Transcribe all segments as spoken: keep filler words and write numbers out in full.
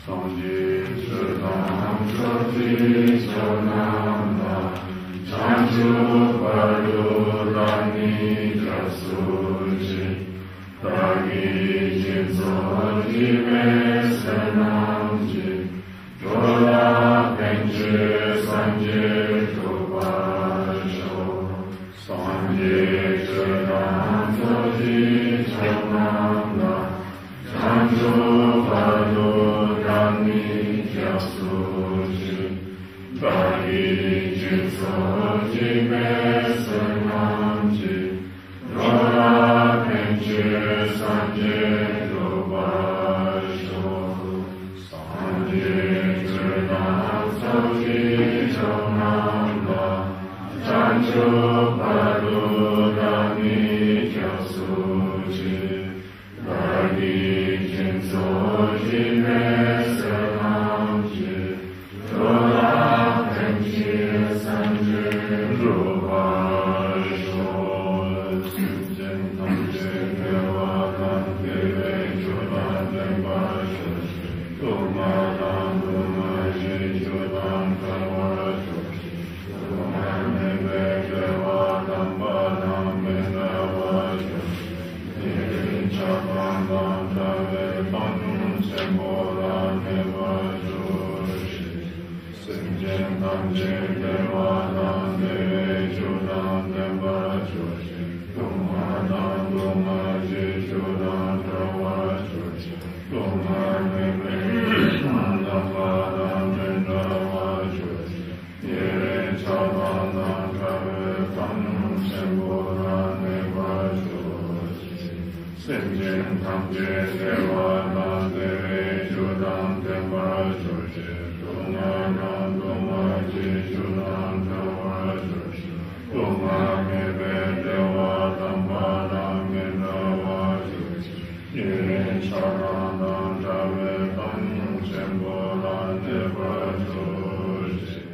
སངས་རྒྱས་ཆོས་དང་ཕྱོགས་བཅུའི་ཆོས་རྣམས་ལ། བྱང་ཆུབ་བར་དུ་བདག་ནི་སྐྱབས་སུ་མཆི། བདག་གིས་སྦྱིན་སོགས་བགྱིས་པའི་བསོད་ནམས་ཀྱིས། འགྲོ་ལ་ཕན་ཕྱིར་སངས་རྒྱས་འགྲུབ་པར་ཤོག། སངས་རྒྱས་ཆོས་དང་ཕྱོགས་བཅུའི་ཆོས་རྣམས་ལ། བྱང་ཆུབ་བར་དུ་བདག་ནི་སྐྱབས་སུ་མཆི། བདག་གིས་སྦྱིན་སོགས་བགྱིས་པའི་བསོད་ནམས་ཀྱིས། འགྲོ་ལ་ཕན་ཕྱིར་སངས་རྒྱས་འགྲུབ་པར་ཤོག། སངས་རྒྱས་ཆོས་དང་ཕྱོགས་བཅུའི་ཆོས་རྣམས་ལ། བྱང་ཆུབ་བར་དུ་བདག་ནི་སྐྱབས་སུ་མཆི། བདག་གིས་སྦྱིན་སོགས་བགྱིས་པའི་བསོད་ནམས་ཀྱིས། འགྲོ་ལ་ཕན་ཕྱིར་སངས་རྒྱས་འགྲུབ་པར་ཤོག། སེམས་ཅན་ཐམས་ཅད་བདེ་བ་དང་བདེ་བའི་རྒྱུ་དང་ལྡན་པར་གྱུར་ཅིག། སྡུག་བསྔལ་དང་སྡུག་བསྔལ་གྱི་རྒྱུ་དང་བྲལ་བར་གྱུར་ཅིག། སྡུག་བསྔལ་མེད་པའི་བདེ་བ་དམ་པ་དང་མི་འབྲལ་བར་གྱུར་ཅིག། ཉེ་རིང་ཆགས་སྡང་དང་བྲལ་བའི་བཏང་སྙོམས་ཆེན་པོ་ལ་གནས་པར་གྱུར་ཅིག། སེམས་ཅན་ཐམས་ཅད་བདེ་བ་དང་བདེ་བའི་རྒྱུ་དང་ལྡན་པར་གྱུར་ཅིག། སྡུག་བསྔལ་དང་སྡུག་བསྔལ་གྱི་རྒྱུ་དང་བྲལ་བར་གྱུར་ཅིག། སྡུག་བསྔལ་མེད་པའི་དམ་པ་དང་མི་འབྲལ་བར་གྱུར་ཅིག། ཉེ་རིང་ཆགས་སྡང་དང་བྲལ་བའི་བཏང་སྙོམས་ཆེན་པོ་ལ་གནས་པར་གྱུར་ཅིག། སེམས་ཅན་ཐམས་ཅད་བདེ་བ་དང་བདེ་བའི་རྒྱུ་དང་ལྡན་པར་གྱུར་ཅིག། སྡུག་བསྔལ་དང་སྡུག་བསྔལ་གྱི་རྒྱུ་དང་བྲལ་བར་གྱུར་ཅིག། སྡུག་བསྔལ་མེད་པའི་བདེ་བ་དམ་པ་དང་མི་འབྲལ་བར་གྱུར་ཅིག། ཉེ་རིང་ཆགས་སྡང་དང་བྲལ་བའི་བཏང་སྙོམས་ཆེན་པོ་ལ་གནས་པར་གྱུར་ཅིག།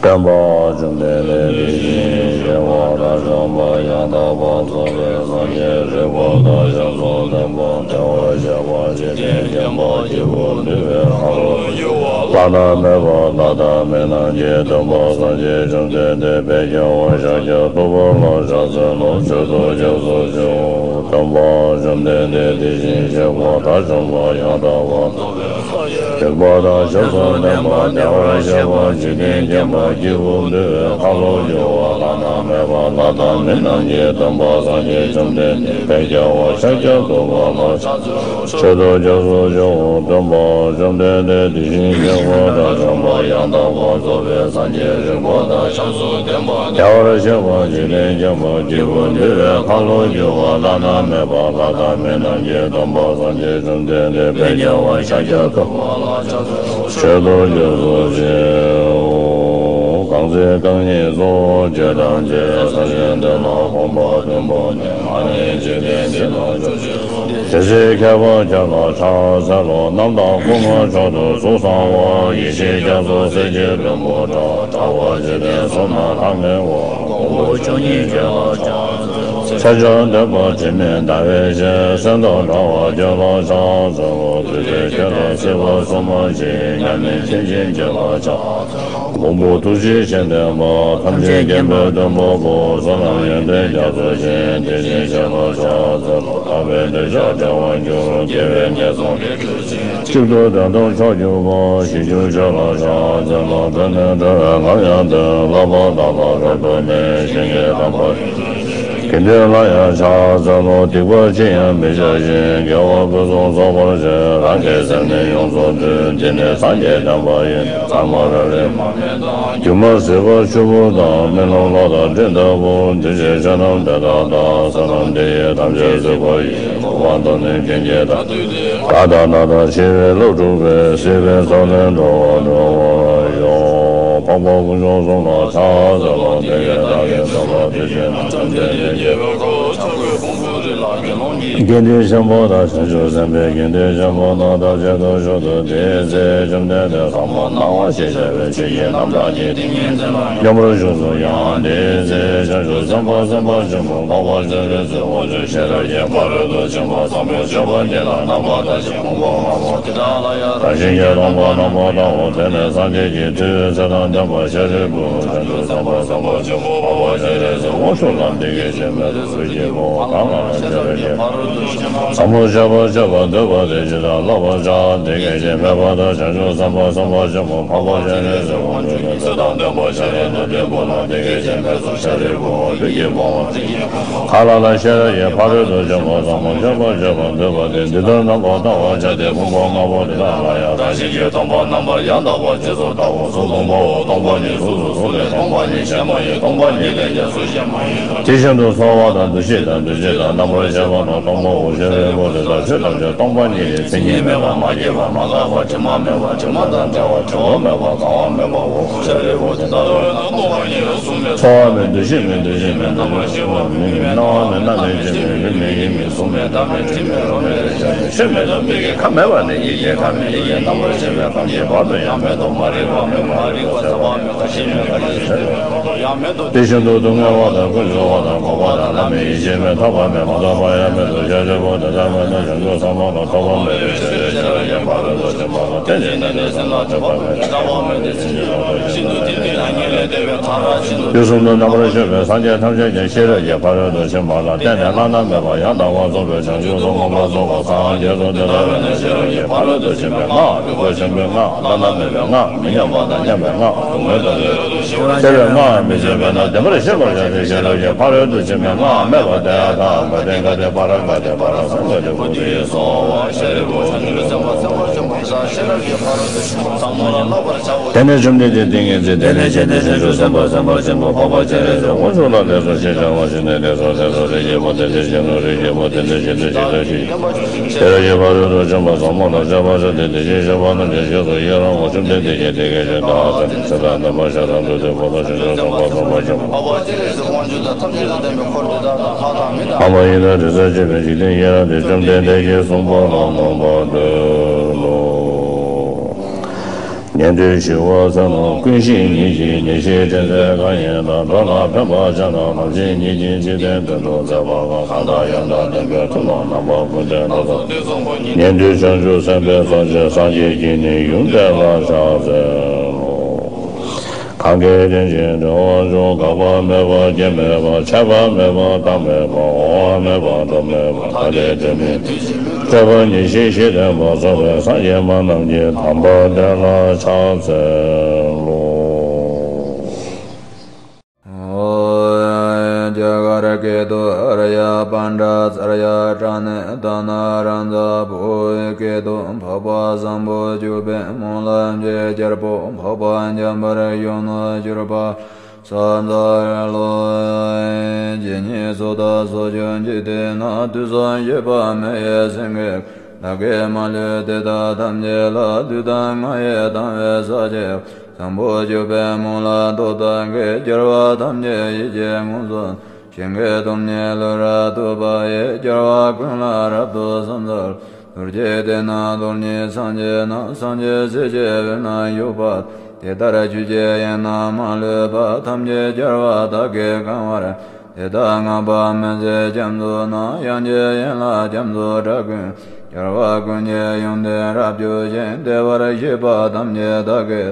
སྟོན་པ་བཅོམ་ལྡན་འདས་དེ་བཞིན་གཤེགས་པ་དང་བཅོམ་པ་ཡང་དག་པར་རྫོགས་པའི་སངས་རྒྱས་རིག་པ་དང་ཞབས་སུ་ལྡན་པ། བདེ་བར་གཤེགས་པ་འཇིག་རྟེན་མཁྱེན་པ་སྐྱེས་བུ་འདུལ་བའི་འཁོར་ལོ། བླ་ན་མེད་པ་ལྷ་དང་མི་རྣམས་ཀྱི་སྟོན་པ་སངས་རྒྱས་བཅོམ་ལྡན་འདས་དཔལ་རྒྱལ་བ་ཤཱཀྱ་ཐུབ་པ་ལ་ཕྱག་འཚལ་ལོ། མཆོད་དོ་སྐྱབས་སུ་མཆིའོ། སྟོན་པ་བཅོམ་ལྡན་འདས་དེ་བཞིན་གཤེགས་པ་དང་བཅོམ་པ་ཡང་དག་པར་རྫོགས་པའི་སངས་རྒྱས་རིག་པ་དང་ཞབས་སུ་ལྡན་པ། བདེ་བར་གཤེགས་པ་འཇིག་རྟེན་མཁྱེན་པ་སྐྱེས་བུ་འདུལ་བའི་འཁོར་ལོ་སྒྱུར་བ། བླ་ན་མེད་པ་ལྷ་དང་མི་རྣམས་ཀྱི་སྟོན་པ་སངས་རྒྱས་བཅོམ་ལྡན་འདས་དཔལ་རྒྱལ་བ་ཤཱཀྱ་ཐུབ་པ་ལ་ཕྱག་འཚལ་ལོ། མཆོད་དོ་སྐྱབས་སུ་མཆིའོ། སྟོན་པ་བཅོམ་ལྡན་འདས་དེ་བཞིན་གཤེགས་པ་དང་བཅོམ་པ་ཡང་དག་པར་རྫོགས་པའི་སངས་རྒྱས་རིག་པ་དང་ཞབས་སུ་ལྡན་པ། བདེ་བར་གཤེགས་པ་འཇིག་རྟེན་མཁྱེན་པ་སྐྱེས་བུ་འདུལ་བའི་འཁོར་ལོ་སྒྱུར་བ། བླ་ན་མེད་པ་ལྷ་དང་མི་རྣམས་ཀྱི་སྟོན་པ་སངས་རྒྱས་བཅོམ་ལྡན་འདས་དཔལ་རྒྱལ་བ་ཤཱཀྱ་ཐུབ་པ་ལ་ཕྱག་འཚལ་ལོ། མཆོད་དོ་སྐྱབས་སུ་མཆིའོ། གང་ཚེ་རྐང་གཉིས་སུ་བྱོན་དང་བཅས། ས་གཞི་འདི་ལ་གོམ་པ་བདུན་བོར་ནས། ང་ནི་འཇིག་རྟེན་འདི་ལ་སྐྱབས་སུ་མཆི། དེ་ཚེ་མཁས་པ་ཁྱེད་ལ་ཕྱག་འཚལ་ལོ། རྣམ་དག་སྐུ་མངའ་མཆོག་ཏུ་གཟུགས་བཟང་བ། ཡེ་ཤེས་རྒྱ་མཚོ་གསེར་གྱི་ལྷུན་པོ་འདྲ། དྲ་བ་འཇིག་རྟེན་གསུམ་ན་ལྷང་ངེ་བ། དགུང་ལོ་བཅུ་གཉིས་ཁྱེད་ལ་ཕྱག་འཚལ་ལོ། ཤཱཀྱ་ཐུབ་པ་དྲི་མེད་ཟླ་བའི་ཞལ། སེང་སྟག་འདྲ་བ་ཁྱེད་ལ་ཕྱག་འཚལ་ལོ། བདུད་སྡེ་ཁྱེད་ལ་སྲིད་པ་སྲུང་མ་མཆིས། མཉམ་མེད་མཁྱེན་ཅན་ཁྱེད་ལ་ཕྱག་འཚལ་ལོ། མང་པོ་ཐུགས་རྗེའི་ཞལ་ལྡན་པ། ཐམས་ཅད་མཁྱེན་པའི་མགོན་པོ་པོ། བསོད་ནམས་ཡོན་ཏན་རྒྱ་མཚོ་ཆེ། དེ་བཞིན་གཤེགས་པ་ཕྱག་འཚལ་ལོ། ཐར་པའི་འདོད་ཆགས་བྲལ་བར་འགྱུར། དགེ་བའི་ངན་སོང་ལས་གྲོལ་ཕྱིར། གཅིག་ཏུ་བདེན་སྟོབས་མཆོག་གྱུར་པ། ཞིང་བཅུ་ཆོས་ལ་ཕྱག་འཚལ་ལོ། བོད་ནས་འགྲོ་བའི་ལམ་ཡང་སྟོན། བསླབ་པ་དག་ལ་རབ་ཏུ་གནས། ཞིང་གི་དམ་པ་ཡོན་ཏན་ཆེ། དགེ་འདུན་ལ་ཡང་ཕྱག་འཚལ་ལོ། སྡིག་པ་ཅི་ཡང་མི་བྱ་ཞིང་། དགེ་བ་ཕུན་སུམ་ཚོགས་པར་བྱེད། རང་གི་སེམས་ནི་ཡོངས་སུ་འདུལ། འདི་ནི་སངས་རྒྱས་བསྟན་པ་ཡིན། ཚད་མ་རབ་རིམ་མར་མེ་དང་། སྒྱུ་མ་སྲིད་པ་ཆུ་བུར་དང་། རྨི་ལམ་གློག་དང་སྤྲིན་ལྟ་བུར། འདུས་བྱས་ཆོས་རྣམས་དེ་དག་དག། བསོད་ནམས་དེ་ཡིས་ཐམས་ཅད་གཟིགས་པ་ཡིན། གོ་བ་མདོར་ན་མཁྱེན་བརྒྱད་དང་བསྡུས་ཏེ། ད་ལྟ་ན་དང་འཆི་བའི་བློ་འཁྲུགས་པས། སྲིད་པའི་མཚོ་ལས་འགྲོ་བ་སྒྲོལ་བར་ཤོག། འཕགས་པ་དཀོན་མཆོག་གསུམ་ལ་ཕྱག་འཚལ་ལོ། དེ་ཡི་བདག་གིས་ཐོབ་པ་དེ་བཞིན་ནོ། བཅོམ་ལྡན་འདས་རྒྱལ་བའི་འཁོར་ལོ་བསྐོར་བའི་ཕུང་པོའི་རི་ལ་དགེ་སློང་ དགེ་འདུན་ཆེན་པོ་དང་། བྱང་ཆུབ་སེམས་དཔའི་དགེ་འདུན་ཆེན་པོ་རྣམས་ཐམས་ཅད་དུ་བཞུགས་སུ་གསོལ། དེའི་ཚེ་བཅོམ་ལྡན་འདས་ཟབ་མོ་སྣང་བ་ཞེས་བྱ་བའི་ཆོས་ཀྱི་རྣམ་གྲངས་ཀྱི་ཏིང་ངེ་འཛིན་ལ་མཉམ་པར་བཞུགས་སོ། ཡང་དེའི་ཚེ་བྱང་ཆུབ་སེམས་དཔའ་སེམས་དཔའ་ཆེན་པོ་འཕགས་པ་སྤྱན་རས་གཟིགས་དབང་ཕྱུག་ཤེས་རབ་ཀྱི་ཕ་རོལ་ཏུ་ཕྱིན་པ་ཟབ་མོ་སྤྱོད་པ་འདི་ལ་རྣམ་པར་ལྟ་ཞིང་། ཕུང་པོ་ལྔ་པོ་འདི་དག་ལ་ཡང་བརྟག་ཅིང་སྐྱེ་སྟོང་པར་རྣམ་པར་བལྟའོ། དེ་ནས་སངས་རྒྱས་ཀྱི་མཐུས་ཚེ་དང་ལྡན་པ་ཤཱ་རིའི་བུས་བྱང་ཆུབ་སེམས་དཔའ་སེམས་དཔའ་ཆེན་པོ་འཕགས་པ་སྤྱན་རས་གཟིགས་དབང་ཕྱུག་ལ་འདི་སྐད་ཅེས་སྨྲས་སོ། སུ་སྐྱེ་བོ་གང་ལ་ཤེས་རབ་ཀྱི་ཕ་རོལ་ཏུ་ཕྱིན་པ་ཟབ་མོ་སྤྱོད་པ་སྤྱད་པར་འདོད་པ་དེས་ཇི་ལྟར་བསླབ་པར་བྱ། དེ་སྐད་ཅེས་སྨྲས་པ་དང་། བྱང་ཆུབ་སེམས་དཔའ་སེམས་དཔའ་ཆེན་པོ་འཕགས་པ་སྤྱན་རས་གཟིགས་དབང་ཕྱུག་གིས་ཚེ་དང་ལྡན་པ་ཤཱ་ར་དྭ་ཏིའི་བུ་ལ་འདི་སྐད་ཅེས་སྨྲས་སོ། ཤཱ་རིའི་བུའོ། ལུས་ཀྱི་ཕུང་པོ་གང་ལ་ལ་ཤེས་རབ་ཀྱི་ཕ་རོལ་ཏུ་ཕྱིན་པ་ཟབ་མོ་སྤྱོད་པ་སྤྱད་པར་འདོད་པ་དེས་འདི་ལྟར་རྣམ་པར་བལྟ་བར་བྱ་སྟེ། ཕུང་པོ་ལྔ་པོ་འདི་དག་ལ་ཡང་བརྟག་ཅིང་སྐྱེ་སྟོང་པར་རྣམ་པར་ཡང་དག་པར་རྗེས་སུ་བལྟའོ། གཟུགས་སྟོང་པའོ། སྟོང་པ་ཉིད་གཟུགས་སུ་གཟུགས་ལས་སྟོང་པ་ཉིད་གཞན་མ་ཡིན། སྟོང་པ་ཉིད་ལས་ཀྱང་གཟུགས་གཞན་མ་ཡིན་ལོ། དེ་བཞིན་དུ་ཚོར་བ་དང་། འདུ་ཤེས་དང་། འདུ་བྱེད་དང་། རྣམ་པར་ཤེས་པ་རྣམས་སྟོང་པའོ། ཤཱ་རིའི་བུ་དེ་ལྟར་ཆོས་ཐམས་ཅད་སྟོང་པ་ཉིད་ལས། མཚན་ཉིད་མེད་པ། མ་སྐྱེས་པ། མ་འགགས་པ། དྲི་མ་མེད་པ། དྲི་མ་དང་བྲལ་བ། བྲི་བ་མེད་པ། གང་བ་མེད་པའོ། ཤཱ་རིའི་བུ་དེ་ལྟ་བས་ན་སྟོང་པ་ཉིད་ལ་གཟུགས་མེད། ཚོར་བ་མེད། འདུ་ཤེས་མེད། འདུ་བྱེད་མེད། རྣམ་པར་ཤེས་པ་མེད། སྣང་བ་མེད། རྣམ་མེད། རྗེན་མེད། ལུས་མེད། ཡིད་མེད། གཟུགས་མེད། བདག་མེད། དྲི་མེད། རོ་མེད། རེག་བྱ་མེད། ཆོས་མེད་དང་མིག་གི་ཁམས་མེད་པ་ནི། ཡིད་ཀྱི་ཁམས་མེད། ཡིད་ཀྱི་རྣམ་པར་ཤེས་པའི་ཁམས་ཀྱི་བར་དུ་ཡང་མེད་དོ། མ་རིག་པ་མེད། མ་རིག་པ་ཟད་པ་མེད། ཤེས་མེད། ཁ་ཅིག་ཟད་པའི་བར་དུ་ཡང་མེད་དོ། དེ་བཞིན་དུ་སྡུག་བསྔལ་བ་དང་། ཀུན་འབྱུང་བ་དང་། འགོག་པ་དང་། བླ་མེད། ཡིད་ཆེས་མེད། ཐོབ་པ་མེད། མ་ཐོབ་པ་ཡང་མེད་དོ། ཤཱ་རིའི་བུ་དེ་ལྟར་མེད་ན། བྱང་ཆུབ་སེམས་དཔའ་རྣམས་ཐོབ་པ་མེད་པའི་ཕྱིར། ཤེས་རབ་ཀྱི་ཕ་རོལ་ཏུ་ཕྱིན་པ་ལ་བརྟེན་ནས་གནས་ནས་སེམས་ལ་འཇུག་པ་མེད་པས། ཐོབ་པ་མེད་དེ། སེམས་ཅན་ཐམས་ཅད་ཤིན་ཏུ་དེ་ནི་ལ་ཉེ་ལས་འདས་པའི་མཐར་ཕྱིན་ཏོ། དུས་གསུམ་དུ་རྣམ་པར་སྤྱོད་པའི་སངས་རྒྱས་ཐམས་ཅད་ཀྱང་ཤེས་རབ་ཀྱི་ཕ་རོལ་ཏུ་ཕྱིན་པ་ལ་བརྟེན་ནས་བླ་ན་མེད་པ་ཡང་དག་པར་རྫོགས་པའི་བྱང་ཆུབ་ཏུ་མངོན་པར་རྫོགས་པར་སངས་རྒྱས་སོ། དེ་ལྟ་བས་ན་ཤེས་རབ་ཀྱི་ཕ་རོལ་ཏུ་ཕྱིན་པའི་སྔགས་ལུས་པ་ཆེན་པོའི་སྔགས། བླ་ན་མེད་པའི་སྔགས། མི་མཉམ་པ་དང་མཉམ་པའི་སྔགས། སྡུག་བསྔལ་དང་བྲལ་བའི་ཤེས་རབ་ཀྱི་སྔགས་མི་ཕྱེད་པས་ན་བདེན་པར་ཤེས་པར་བྱ་སྟེ། ཤེས་རབ་ཀྱི་ཕ་རོལ་ཏུ་ཕྱིན་པའི་སྔགས་སྨྲས་པ། ཏདྱ་ཐཱ། ག་ཏེ་ག་ཏེ་པཱ་ར་ག་ཏེ་པཱ་ར་སཾ་ག་ཏེ་བོ་དྷི་ཡེ་སྭཱ་ཧཱ། ཤཱ་རིའི་བུ་བྱང་ཆུབ་སེམས་དཔའ་སེམས་དཔའ་ཆེན་པོ་འདི་དག་ཤེས་རབ་ཀྱི་ཕ་རོལ་ཏུ་ཕྱིན་པ་ཟབ་མོ་ལ་བསླབ་པར་བྱའོ། དེ་ནས་བཅོམ་ལྡན་འདས་ཏིང་ངེ་འཛིན་དེ་ལས་བྱོན་ཏེ། བྱང་ཆུབ་སེམས་དཔའ་སེམས་དཔའ་ཆེན་པོ་འཕགས་པ་སྤྱན་རས་གཟིགས་དབང་ཕྱུག་ལ་ལེགས་སོ་ཞེས་བྱ་བ་བྱིན་ནས། ལེགས་སོ་ལེགས་སོ། རིགས་ཀྱི་བུ་དེ་འདི་བཞིན་ནོ། རིགས་ཀྱི་བུ་དེ་འདི་བཞིན་དུ་ཇི་ལྟར་ཤེས། ཤེས་རབ་ཀྱི་ཕ་རོལ་ཏུ་ཕྱིན་པ་ཟབ་མོ་ལ་སྤྱད་པར་བྱ་སྟེ། དེ་བཞིན་གཤེགས་པ་རྣམས་ཀྱི་རྗེས་སུ་ཡི་རང་ངོ་། བཅོམ་ལྡན་འདས་ཀྱིས་དེ་སྐད་ཅེས་བཀའ་སྩལ་ཏོ། ཚེ་དང་ལྡན་པ་ཤ་ར་དྭ་ཏིའི་བུ་དང་། བྱང་ཆུབ་སེམས་དཔའ་སེམས་དཔའ་ཆེན་པོ། འཕགས་པ་སྤྱན་རས་གཟིགས་དབང་ཕྱུག་དང་། ཐམས་ཅད་དང་ལྡན་པའི་འཁོར་དེ་དག་དང་། ལྷ་དང་མི་དང་། ལྷ་མ་ཡིན་ན་དྲི་ཟར་བཅས་པའི་འཇིག་རྟེན་ཡི་རངས་ཏེ། བཅོམ་ལྡན་འདས་ཀྱིས་གསུངས་པ་ལ་མངོན་པར་བསྟོད་ལོ། ཉན་ཐོས་ཞི་བ་ཚལ་ན། ཀུན་ཤེས་ཉིད་ཀྱིས་ཉེར་ཞིའི་དྲན་ཚད་གང་ཡིན་དང་། འགྲོ་ལ་ཕན་པར་བྱ་ན། ལམ་ཤེས་ཉིད་ཀྱིས་འཇིག་རྟེན་དོན་དུ་མཛད་པ་གང་། གང་དག་ཡང་དག་ལྡན་པའི་ཐུགས་ལ་རྣམ་པར་ཀུན་བརྟེན་ལ་སོགས། ཉན་ཐོས་བྱང་ཆུབ་སེམས་དཔའི་ཚོགས་ཀྱིས། སངས་རྒྱས་ཀྱི་ནི་ཡུམ་དེ་ལ་ཕྱག་འཚལ་ལོ། གང་གིས་རྒྱུན་ཅིང་འབྲེལ་བར་འབྱུང་། འགག་པ་མེད་པ་སྐྱེ་མེད་པ། ཆད་པ་མེད་པ་རྟག་མེད་པ། འོང་བ་མེད་པ་འགྲོ་མེད་པ། ཐ་དད་འབྲལ་མེད་དུས་གཅིག་ལུས། སྤྲོས་པ་ཉེར་ཞི་ཞི་བརྟན་པ་སོགས་པའི་སངས་རྒྱས་མ་རྣམས་ཀྱི་དམ་པ་དེ་ལ་ཕྱག་འཚལ་ལོ། ཨོ། རྒྱ་གར་སྐད་དུ། ཨཱརྱ་པཎྜི་ཏ་ཙརྱ་པྲ་ཎི་ད་ན་རཱ་ཛ། བོད་སྐད་དུ། འཕགས་པ་བཟང་པོ་སྤྱོད་པའི་སྨོན་ལམ་གྱི་རྒྱལ་པོ། འཕགས་པ་འཇམ་དཔལ་གཞོན་ནུར་གྱུར་པ། ས་ཛ་ལོ། ཇི་སྙེད་སུ་དག་སོགས་ཀྱང་། འཇིག་རྟེན་ན་དུས་གསུམ་བཞི་པ་མི་ཡི་སེང་གེ། བདག་གིས་མ་ལུས་དེ་དག་ཐམས་ཅད་ལ། ལུས་དང་ངག་ཡིད་དང་བས་ཕྱག་བགྱི། བཟང་པོ་སྤྱོད་པའི་སྨོན་ལམ་སྟོབས་དག་གིས། རྒྱལ་བ་ཐམས་ཅད་ཡིད་ཀྱིས་མངོན་སུམ། ཞིང་གི་སྟོང་ཉིད་ལུས་རབ་ཐོབ་པ་ཡི། རྒྱལ་བ་ཀུན་ལ་རབ་ཏུ་ཕྱག་འཚལ་ལོ། རྡོ་རྗེ་གདན་ནི་རྡོར་སྙིང་སངས་རྒྱས་ན། སངས་རྒྱས་སྲས་ཀྱི་དབུས་ན་བཞུགས་པ། དེ་ལྟར་ཆོས་ཀྱི་དབྱིངས་རྣམས་མ་ལུས་པ། ཐམས་ཅད་རྒྱལ་བ་དག་གིས་གང་བར། དེ་དག་བསྔགས་པ་མི་ཟད་རྒྱ་མཚོ་རྣམས། དབྱངས་ཀྱི་ཡན་ལག་རྒྱ་མཚོའི་སྒྲ་ཀུན། རྒྱལ་བ་ཀུན་གྱི་ཡོན་ཏན་རབ་རྒྱས་ཤིང་། བདེ་བར་གཤེགས་པ་ཐམས་ཅད་དག་གི།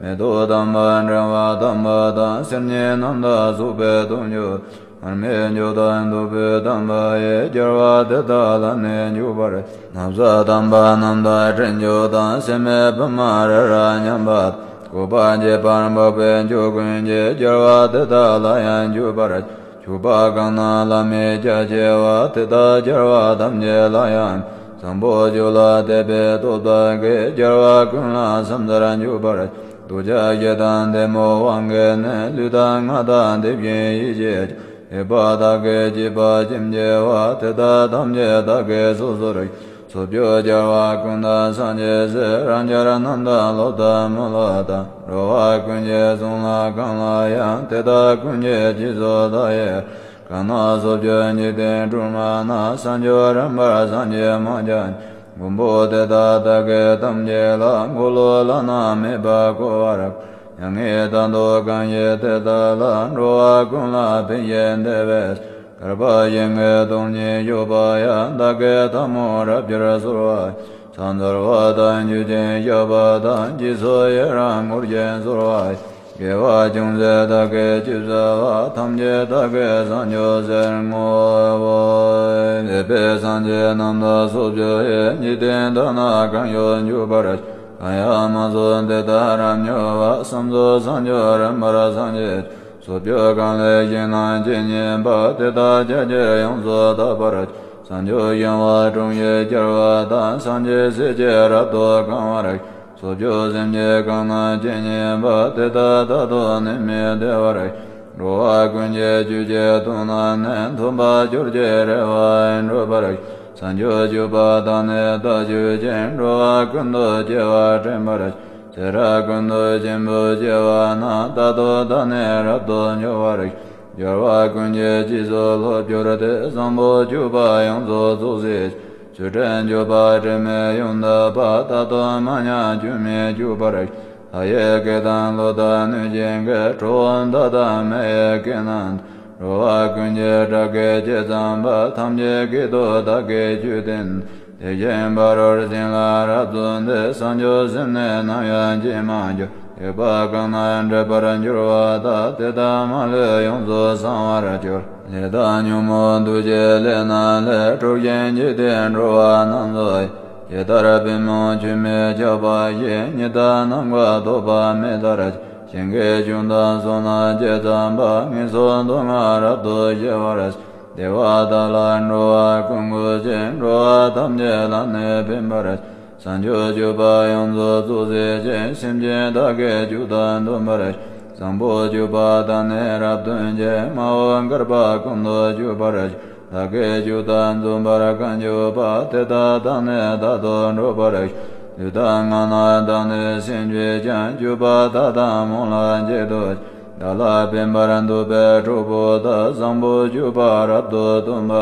མེ་ཏོག་དམ་པ་དྲི་བ་དམ་པ་དང་། གསེར་སྙན་རྣམས་དང་བཙོག་པའི་དུང་ཆོས། མར་མེ་མཆོག་དང་ཐུབ་པའི་དམ་པ་ཡིས། རྒྱལ་བ་དེ་དག་ལ་ནི་འཇུག་པར། ན་བཟའ་དམ་པ་རྣམས་དང་སྤྲིན་མཆོག་དང་། སྲེད་མེད་བི་མ་རི་རབ་མཉམ་པ། བཀོད་པ་ཁྱད་པར་འཕགས་པའི་མཆོག་ཀུན་གྱིས། རྒྱལ་བ་དེ་དག་ལ་ཡང་འཇུག་པར། མཆོད་པ་གང་རྣམས་བླ་མེད་རྒྱ་ཆེ་བ། དེ་དག་རྒྱལ་བ་ཐམས་ཅད་ལ་ཡང་། བཟང་པོ་སྤྱོད་ལ་དད་པའི་སྟོབས་དག་གིས། རྒྱལ་བ་ཀུན་ལ་ཕྱག་འཚལ་འཇུག་པར། ལྡོག་ཕྱག་བཞི་དང་ཐལ་མོ་སྦྱིན་གྱིས་ནི། ལུས་དང་ངག་དང་དེ་བཞིན་ཡིད་ཀྱིས་ཀྱང་། ཐོས་པ་དག་གིས་བགྱིས་པ་ཅིའང་བགྱི་བ། དེ་དག་ཐམས་ཅད་བདག་གིས་སོ་སོར་བགྱི། ཚོགས་སྤྱོད་རྒྱལ་བ་ཀུན་དང་སངས་རྒྱས་སྲས། རང་རྒྱལ་རྣམས་དང་སློབ་དང་མི་སློབ་དང་། འགྲོ་བ་ཀུན་གྱི་གསུང་ལ་གང་ལ་ཡང་། དེ་དག་ཀུན་གྱི་རྗེས་སུ་བདག་ཡི། གང་ན་སོ་བཅུ་འཇིག་རྟེན་སྒྲོན་མ་ན། བྱང་ཆུབ་རིམ་པར་སངས་རྒྱས་མང་བརྒྱ་ཉིད། མགོན་པོ་དེ་དག་བདག་གིས་ཐམས་ཅད་ལ། འཁོར་ལོ་བླ་ན་མེད་པ་བསྐོར་བར། མྱ་ངན་དང་དུ་གང་ཞིག་དེ་དག་ལ། འགྲོ་བ་ཀུན་ལ་ཕན་ཞིང་བདེ་བའི། བསྐལ་པ་ཞིང་གི་སྟོང་ཉིད་བཞུགས་པ་ཡང་། བདག་གིས་ཐལ་མོ་སྦྲགས་ཀྱིས་གསོལ་བ། ཕྱག་འཚལ་བ་དང་མཆོད་ཅིང་བཤགས་པ་དང་། རྗེས་སུ་ཡི་རང་བསྐུལ་ཞིང་གསོལ་བ། དགེ་བ་ཅུང་ཟད་བདག་གིས་ཅི་བསགས་པ། ཐམས་ཅད་བདག་གིས་བྱང་ཆུབ་ཕྱིར་བསྔོའོ། འདས་པའི་སངས་རྒྱས་རྣམས་དང་སོ་བཅུ་ཡི། འཇིག་རྟེན་དག་ན་གང་ཡོད་འཇུག་པར་བྱ། གང་ཡང་མ་བྱོན་དེ་དག་རབ་མྱུར་བར། བསམ་རྫོགས་བྱང་ཆུབ་རིམ་པར་སངས་རྒྱས། སོ་བཅུ་གང་ལས་ཞིང་རྣམས་ཇི་སྙེད་པ། དེ་དག་ཕྱོགས་བཅུར་ཡོངས་སུ་དག་པར་བྱ། བྱང་ཆུབ་ཤིང་དབང་དྲུང་ཡིས་སྐྱོར་བ་དང་། སངས་རྒྱས་སྲས་ཀྱིས་རབ་ཏུ་གང་བར་བྱ། སོ་བཅུ་སེམས་ཅན་གང་རྣམས་ཇི་སྙེད་པ། དེ་དག་རྟག་ཏུ་ནད་མེད་བདེ་བར་བྱ། འགྲོ་བ་ཀུན་གྱི་རྒྱུད་ཀྱི་དོན་རྣམས་ནི། མཐུན་པར་གྱུར་ཅིང་རེ་བ་འགྲུབ་པར་བྱ། བྱང་ཆུབ་སྤྱོད་པ་དག་ནི་བདག་རྒྱུད་ཅན། འགྲོ་བ་ཀུན་ཏུ་སྐྱེ་བ་དྲན་པར་བྱ། ཚེ་རབས་ཀུན་ཏུ་ཞིང་པོ་སྐྱེ་བ་ན། རྟག་ཏུ་བདག་ནི་རབ་ཏུ་འབྱོར་བར་བྱ། སྦྱོར་བ་ཀུན་གྱི་རྗེས་སུ་སློབ་གྱུར་ཏེ། བཟང་པོ་སྤྱོད་པ་ཡོངས་སུ་རྫོགས་སའི་ཆོས། ཆོས་དྲན་སྤྱོད་པ་དྲི་མེད་ཡོངས་དག་པ། རྟག་ཏུ་མ་ཉམས་སྐྱོན་མེད་སྤྱོད་པར་བྱ། ལྷ་ཡི་སྐད་དང་ཀླུ་དང་གནོད་སྦྱིན་སྐད། ཁྲོ་བོ་དག་དང་མི་ཡི་སྐད་རྣམས་དང་། འགྲོ་བ་ཀུན་གྱི་སྒྲ་སྐད་ཇི་ཙམ་པ། ཐམས་ཅད་སྐད་དུ་བདག་གིས་ཆོས་བསྟན། དེ་བཞིན་ཕ་རོལ་ཕྱིན་ལ་རབ་བརྩོན་ཏེ། བྱང་ཆུབ་སེམས་ནི་ནམ་ཡང་བརྗེད་མ་གྱུར། སྡིག་པ་གང་རྣམས་སྒྲིབ་པར་འགྱུར་བ་དག། དེ་དག་མ་ལུས་ཡོངས་སུ་བྱང་བར་གྱུར། ལས་དང་ཉོན་མོངས་དུག་ཅན་ལས་རྣམས་ལས། འཁྲུགས་ཤིང་འཇིག་རྟེན་འགྲོ་བ་རྣམས་སུ། ཇི་ལྟར་པུས་མོ་ཆུ་མིག་ཁྱབ་པ་བཞིན། ཉི་ཟླ་ནམ་མཁའ་ཐོགས་པ་མེ་ལྟར། ཞིང་གི་ཆུ་དང་སོ་ནམ་ཇི་ཙམ་པ། ངན་སོང་སྡུག་བསྔལ་རབ་ཏུ་ཞི་བར་བྱ། བདེ་བ་དག་ལ་འགྲོ་བ་ཀུན་བཀོད་ཅིང་། འགྲོ་བ་ཐམས་ཅད་ལ་ནི་ཕན་པར་བྱ། བྱང་ཆུབ་སྤྱོད་པ་ཡོངས་སུ་རྫོགས་སའི་ཕྱིར། སེམས་ཅན་བདག་གིས་མཆོག་ཏུ་འདོམས་པར་བྱ། བཟང་པོ་སྤྱོད་པ་དག་ནི་རབ་སྟོན་ཅིང་། མ་འོངས་བསྐལ་པ་ཀུན་ཏུ་སྤྱོད་པར་བྱ། བདག་གིས་མཆོག་ཏུ་འཛིན་པར་གང་འགྱུར་བ། དེ་དག་བདག་ནི་རྟག་ཏུ་འགྲུབ་པར་བྱ། ལུས་དང་ངག་རྣམས་དག་ནི་སེམས་ཀྱིས་ཀྱང་། སྤྱོད་པ་དག་དང་སྨོན་ལམ་གཅིག་ཏུ་བྱ། བདག་ལ་ཕན་པར་འདོད་པའི་གྲོགས་པོ་དག། བཟང་པོ་སྤྱོད་པ་རབ་ཏུ་སྟོན་པ།